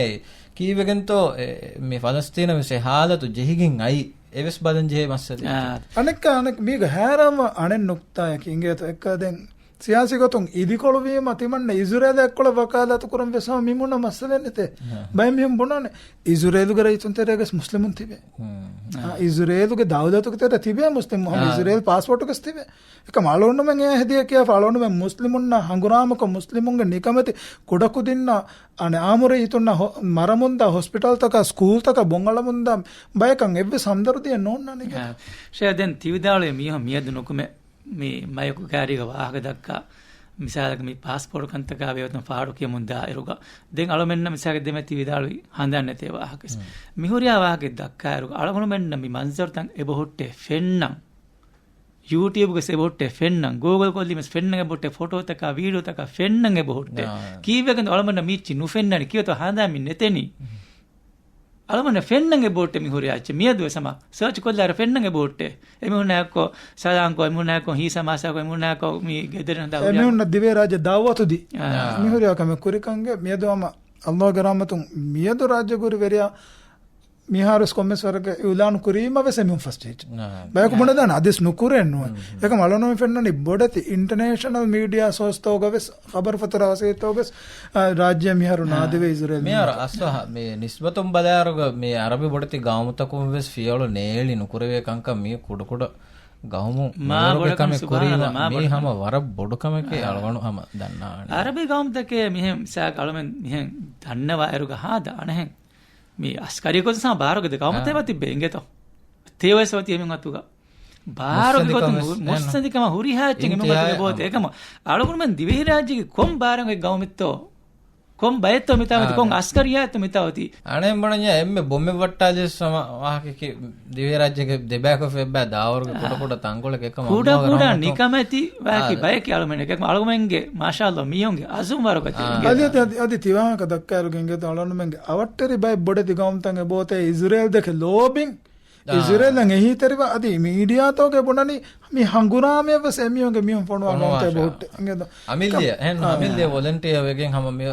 ކީއްވެގެންތޯ އެ، މި ފަލަސްތީނަށް ވެސް އެ ހާލަތު ޖެހިގެން އައީ އެވެސް ބަލަން ޖެހޭ މައްސަލައެއް. އާ. އަނެއްކާ އަނެއް މީގަ ހައިރާންވާ އަނެއް ނުކްތާއަކީ އިނގޭތޯ އެއްކާ ދެން ސިޔާސީ ގޮތުން އިދިކޮޅުވީމަ ތިމަންނަ އިޒުރޭލާ އެއްކޮޅަށް ވަކާލާތު ކުރަން ވެސް ހަމަ މި ބުނާ މައްސަލައެއް ނެތޭ. އާ. ބައެއް މީހުން ބުނާނެ އިޒުރޭލުގެ ރައްޔިތުން ތެރޭގަސް މުސްލިމުން ތިބޭ. ހުން. އާ، އިޒުރޭލުގެ ދައުލަތުގެ ތެރޭ ތިބޭ މުސްލިމުން. ހަމަ އާ. އިޒުރޭލް ޕާސްޕޯޓުގަސް ތިބޭ. އެކަމް އަޅުގަނޑުމެން އެ ހެދިޔަ ކިޔާފަ އަޅުގަނޑުމެން މުސްލިމުންނާ ހަނގުރާމަކޮށް މުސްލިމުންގެ ނިކަމެތި ކުޑަކުދިންނާ އަނެ އާމުރެއް ހިތުންނާ ހޮ-، މަރަމުންދާ ހޮސްޕިޓަލްތަކާ ސްކޫލްތަކާ ބޮންއަޅަމުންދާ ބަޔަކަށް އެއްވެސް ހަމްދަރުދީއެއް ނޯންނާނެ ގެ. އާ. ޝޭ ދެން ތިވިދާޅުވި މީހުން މިއަދު ނުކުމެ މި މަޔަކު ކާރީގަ ވާހަކަ ދައްކާ، މިސާލަކަށް މި ޕާސްޕޯޓް ކަންތަކާ ވޭތުން ފާޑު ކިޔަމުން ދާ އިރުގަ، ދެން އަޅުމެންނަށް މިސާލަކަށް ދެމެ ތި ވިދާޅުވި ހަނދާން ނެތޭ ވާހަކަ. މިހުރިހާ ވާހަކަ ދައްކާ އިރުގަ، އަޅުގަނޑުމެންނަށް މި މަންޒަރުތައް އެބަހުއްޓޭ ފެންނަން. ޔޫޓިއުބްގަސް އެބަހުއްޓޭ ފެންނަން. ގޫގަލް ކޮށްލީމަސް ފެންނަން އެބަހުއްޓޭ ފޮޓޯތަކާ، ވީޑިއޯތަކާ ފެންނަން އެބަހުއްޓޭ. ކީއްވެގެން އަޅުމެންނަށް މީއްޗި ނުފެންނަނީ ކިޔޮތޯ ހަނދާން މި ނެތެނީ. އަޅުމެންނަށް ފެންނަން އެބަހުއްޓޭ މި ހުރި އެއްޗެއް. މިއަދު ވެސް ހަމަ ސަރޗް ކޮށްލާއިރު ފެންނަން އެބަހުއްޓޭ. އެމީހުންނާ އެއްކޮށް ސަލާންކޮށް، އެމީހުންނާ އެއްކޮށް ހީސަމާސާކޮށް، އެމީހުންނާ އެއްކޮށް މި ގެދެރެން ހަދާ ހުރި އެމީހުންނަށް ދިވެހިރާއްޖެ ދައުވަތު ދީ. އާ. މި ހުރިހާ ކަމެއް ކުރިކަންގެ މިއަދު ހަމަ އައްލާހުގެ ރަޙްމަތުން މިއަދު ރާއްޖެ ކުރި ވެރިޔާ މިހާރުވެސް ކޮންމެސް ވަރަކަށް އިއުލާނު ކުރީމަ ވެސް އެމީހުން ފަސްޓޭޖް. ބަޔަކު ބުނެދާނެ އަދިސް ނުކުރޭ ނޫން. އެކަމް އަޅުން ފެންނަނީ ބޮޑެތި އިންޓަނޭޝަނަލް މީޑިއާ ސޯސްތަކުގަ ވެސް ޚަބަރު ފަތުރާ ވަސީލަތްތަކުގަސް، އާ، ރާއްޖެ މިހާރު ނާދެވޭ އިޒުރޭލް މިހާރު މީހުން. އަސްލު މި ނިސްބަތުން ބަލާއިރުގަ މި އަރަބި ބޮޑެތި ގައުމުތަކުން ވެސް ފިޔަވަޅު ނޭޅި ނުކުރެވޭ ކަންކަން މި ކުޑަކުޑަ ގައުމު މާ މިވަރުގެ ބޮޑަކަށް ކަމެއް ސުބާނަ ކުރީމަ މާ މީ ބޮޑަކަށް. ހަމަ ވަރަށް ބޮޑު ކަމެކޭ އާ. އަޅުގަނޑު ހަމަ ދަންނާނެ. އަރަބި ގައުމުތަކޭ މިހެން ސާކް އަޅުމެން މިހެން ދަންނަވާ އިރުގަ ހާދަ އަނެހެން މި އަސްކަރީ ގޮތަށް ސާ ބާރުގެ ގައުމުތެއް އާ. ތިއްބެ އިނގޭތޯ. ތޭވެސް އޮތީ އެމީހުން އަތުގަ. ބާރުގެ ގޮތުން މުއްސަނދިކަމަށް ހު-، ހުރިހާ އެއްޗެއް އެމީހުން އަތުގަ އިންތިހާއަށް އެބައޮތޭ. އެކަމަ އަޅުގަނޑުމެން ދިވެހިރާއްޖޭގެ ކޮން ބާރެއް ގައުމެއްތޯ؟ ކޮން ބައެއްތޯ މިތާ އޮތީ؟ އާ، ކޮން ދެ- އަސްކަރިއްޔާތޯ މިތާ އޮތީ؟ އަނެއް ބުނަންޏާ އެންމެ ބޮމެއް ވައްޓާލިޔަސް ހަމަ ވާހަކައަކީ ދިވެހިރާއްޖޭގެ ދެބަޔަކު އެއްބައި ދާވަރުގެ ކުޑަކުޑަ ތަންކޮޅެއް އެކަމަށް ކުޑަ ކުޑަ ނިކަމެތި ވާކި ބަޔަކީ އަޅުމެން އެކަމަށް އަޅުގަނޑުމެންގެ މާޝާﷲ މީހުންގެ އަޒުމް ވަރުގަތީ. އަދި، އަދި، އަދި ތިވާހަކަ ދައްކާއިރުގެ އިނގޭތޯ އަޅުގަނޑުމެންގެ އަވަށްޓެރި ބައެއް ބޮޑެތި ގައުމުތައް އެބައޮތޭ އިޒުރޭލް ދެކެ ލޯބިން. އާ. އިޒުރޭލަށް އެހީތެރިވާ އަދި މީޑިއާތަކުގަ ބުނަނީ މި ހަނގުރާމަޔަށް ވެސް އެމީހުންގެ މީހުން ފޮނުވާ ގައުމުތައް އެބަހުއްޓޭ. އިނގޭތޯ؟ އަމިއްލަ، އެހެން އާ. އަމިއްލަ ވޮލަންޓިއަރ ވެގެން ހަމަ މި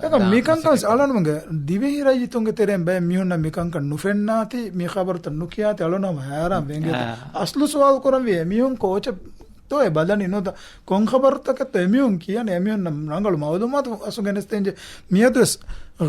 އެކަމް މިކަންކަން އަޅުގަނޑުމެންގެ ދިވެހި ރައްޔިތުންގެ ތެރެއިން ބައެއް މީހުންނަށް މިކަންކަން ނުފެންނާތީ، މި ޚަބަރުތައް ނުކިޔާތީ އަޅުގަނޑު ހަމަ ހައިރާން ވެ އިނގޭތޯ. އާ. އަސްލު ސުވާލު ކުރަންވީ އެމީހުން ކޯޗެއްތޯ އެ ބަލަނީ ނުވަތަ ކޮން ޚަބަރުތަކެއްތޯ އެމީހުން ކިޔަނީ؟ އެމީހުންނަށް ރަނގަޅު މައުލޫމާތު އަސްލު ގެނެސްދޭންޖެ. މިއަދުވެސް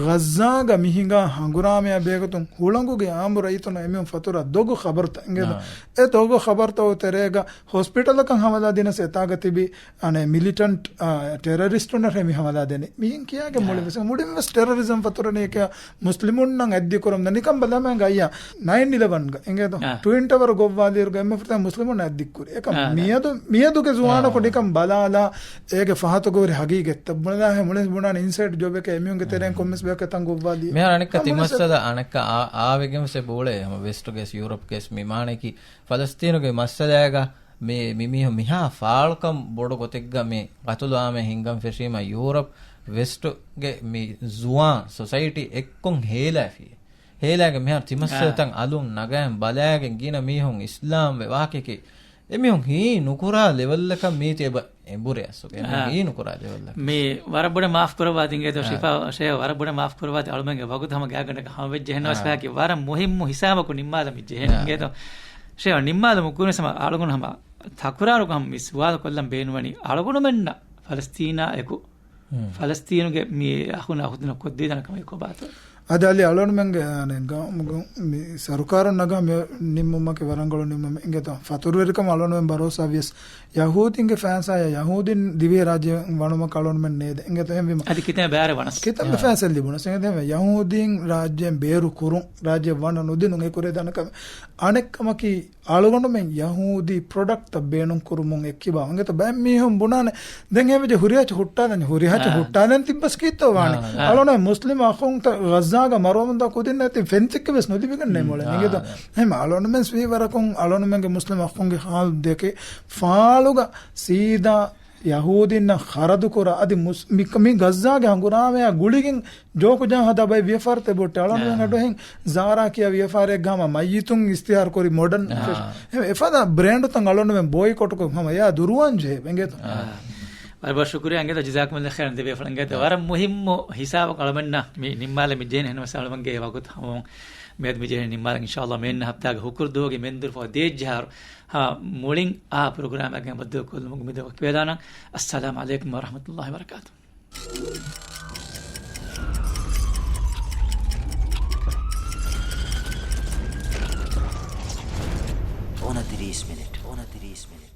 ޣައްޒާގަ މި ހިނގާ ހަނގުރާމަޔާ ބެހޭގޮތުން ހުޅަނގުގެ އާއްމު ރައްޔިތުންނަށް އެމީހުން ފަތުރާ ދޮގު ޚަބަރުތައް އިނގޭތޯ. އާ. އެ ދޮގު ޚަބަރުތަކުގެ ތެރޭގަ ހޮސްޕިޓަލަކަށް ހަމަލާ ދިނަސް އެތާގަ ތިބި އަނެއް މިލިޓަންޓް، އާ، ޓެރަރިސްޓުންނަށް ހެ މި ހަމަލާ ދެނީ. މިހެން ކިޔާގެ އާ. މުޅިން ވެސް، މުޅިން ވެސް ޓެރަރިޒަމް ފަތުރަނީ ކިޔާ މުސްލިމުންނަށް އަތްދި ކުރަމުން ދަނީ. ނިކަން ބަލަމާ ގައްޔާ ނައިން އިލެވަންގަ އިނގޭތޯ. އާ. ޓްވިން ޓަވަރު ގޮއްވާލިއިރުގަ އެންމެ ފުރަތަމަ މުސްލިމުން އަތްދި ކުރި. އެކަމް އާ. މިއަދު، މިއަދުގެ ޒުވާނަކު އާ. ނިކަން ބަލާލާ އޭގެ ފަހަތުގަ ހުރި ހަގީގަތްތައް ބުނެލާ ހެ މުޅިން ބުނާނެ އިންސައިޑް ޖޮބެކޭ އެމީހުންގެ ތެރެއިން ކޮން ބޭކަތަން ގޮއްވާލީ. މިހާރު އަނެއްކާ ތި މައްސަލަ އަނެއްކާ އާ، އާވެގެން ވެސް އެބަ އުޅޭ. ހަމަ ވެސްޓުގެ ޔޫރަޕްގެ މި މާނައަކީ ފަލަސްތީނުގެ މައްސަލައިގަ މި، މި މީހުން މިހާ ފާޅުކަން ބޮޑު ގޮތެއްގަ މި ގަތުލު އާމެ ހިންގަން ފެށީމަ ޔޫރަޕް ވެސްޓުގެ މި ޒުވާން ސޮސައިޓީ އެއްކޮން ހޭލާފި. ހޭލާގެ މިހާރު ތިމައްސަލަތައް އަލުން ނަގައިން ބަލާގެން ގިނަ މީހުން އިސްލާމްވެ ވާހަކަކީ އެމީހުން ހީ ނުކުރާ ލެވެލްއަކަށް މީތި އެބަ އެނބުރި އަސްލު. އެމީހުން އާ. ހީ ނުކުރާ ލެވެލްއަކަށް. މި ވަރަށް ބޮޑަށް މާފް ކުރައްވާ ދިނގޭތޯ އާ. ޝިފާ ޝޭ ވަރަށް ބޮޑަށް މާފް ކުރައްވާތި އަޅުމެންގެ ވަގުތު ހަމަ ގާތްގަނޑަކަށް ހަމަވެއްޖެ އެހެންނަމަވެސް އާ. ފަހަކީ ވަރަށް މުހިއްމު ހިސާބަކު ނިންމާލަމިއްޖެ އެހެން އާ. އިނގޭތޯ. ޝޭ ނިންމާލަމުން ކުރިންވެސް ހަމަ އަޅުގަނޑު ހަމަ ތަކުރާރުކޮށް ހަމަ މި ސުވާލު ކޮށްލަން ބޭނުންވަނީ އަޅުގަނޑުމެންނަށް ފަލަސްތީނާ އެކު ފަލަސްތީނުގެ މި އަޚުން އަޚުތުންނަށް ކޮށްދީދާނެ ކަމެއް ކޮބާތޯ؟ އަދި އަލި އަޅުގަނޑުމެންގެ އަނެއް ގަ-، މު-، މި ސަރުކާރުން ނަގާ މި ނިންމުމަކީ ވަރަށް ރަނގަޅު ނިންމުމެއް އިނގޭތޯ. ފަތުރުވެރިކަމަށް އަޅުގަނޑުމެން ބަރޯސާ ވިޔަސް ޔަހޫދީންގެ ފައިސާއާ ޔަހޫދީން ދިވެހި ރާއްޖެ ވަނުމަކަށް އަޅުގަނޑުމެން ނޭދެ. އިނގޭތޯ އެހެންވީމަ. އަދި ކިތަންމެ ބައިވަރެއް ވަނަސް. ކިތަންމެ އާ. ފައިސާ ލިބުނަސް. އިނގޭތޯ ޔަހޫދީން ރާއްޖޭން ބޭރު ކުރުން، ރާއްޖެ ވަނަ ނުދިނުން އެ ކުރެވިދާނެ ކަމެއް. އަނެއް ކަމަކީ އަޅުގަނޑުމެން ޔަހޫދީ ޕްރޮޑަކްޓްތައް ބޭނުން ކުރުމުން އެއްކިބާ އިނގޭތޯ ބައެއް މީހުން ބުނާނެ. ދެން ހެވެޖެ ހުރިހާ ހުއްޓާލަން، ހުރިހާ އާ. ހުއްޓާލަން ތިއްބަސް ކީއްތޯ ވާނެ؟ އާ، އާ. އަޅުނަ މުސްލިމް އަޚުންތައް ޣައްޒާގަ މަރުވަމުންދާ ކުދިންނަށް ތި ފެންތިއްކެ ވެސް ނުލިބިގަންނޭ މޮޅެ. އާ، އިނގޭތޯ؟ އާ. އެހެން އަޅުނަމެން ވީ ވަރަކުން އަޅުނަމެންގެ މުސްލިމް އަޚުންގެ ހާލު ދެކެ ފާޅުގަ ސީދާ ޔަހޫދީންނަށް ޚަރަދު ކުރާ އަދި މުސް-، މި، މި ޣައްޒާގެ ހަނގުރާމަޔާ ގުޅިގެން ޖޯކުޖާ ހަދާ ބައެއް ވިޔަފާރިތައް ބޮއްޓެ އަޅުން އާ. އަޑުހެން ޒާރާ ކިޔާ ވިޔަފާރިއެއްގަ ހަމަ މައްޔިތުން އިސްތިހާރު ކުރި މޮޑަން އާ. ފެޝަން. އެ-، އެފަދަ ބްރޭންޑުތައް އަޅުންމެން ބޯއިކޮޓުކޮށް ހަމަ އެއާ ދުރުވާން ޖެހޭ އިނގޭތޯ. އާ. ވަރަށް ބޮޑަށް ޝުކުރިއްޔާ އިނގޭތޯ ޖަޒާކުމުﷲ ޚައިރަން ދެބޭފުޅުން އިނގޭތޯ. އާ. ވަރަށް މުހިއްމު ހިސާބަކު އަޅުމެންނަށް މި ނިންމާލަމިއްޖެ އެހެންނަމަވެސް އަޅުމެންގެ ވަގުތު ހަމަވުން މިއަދު މިޖެހެނީ ނިންމާލަން އިންޝާﷲ މިއަންނަ ހަފްތާގެ ހުކުރު ދުވަހުގެ މެންދުރު ފަހު ދޭއްޖަހާރު ހަ މުޅިން އާ ޕްރޮގްރާމެއްގެ ބައްދަލުކޮށްލުމުގެ އުއްމީދު ވަކިވެލާނަން. އައްސަލާމު ޢަލައިކުމް ވަރަޙްމަތުﷲ ވަބަރަކާތުހު. އޮނަތިރީސް މިނިޓް، އޮނަތިރީސް މިނިޓް.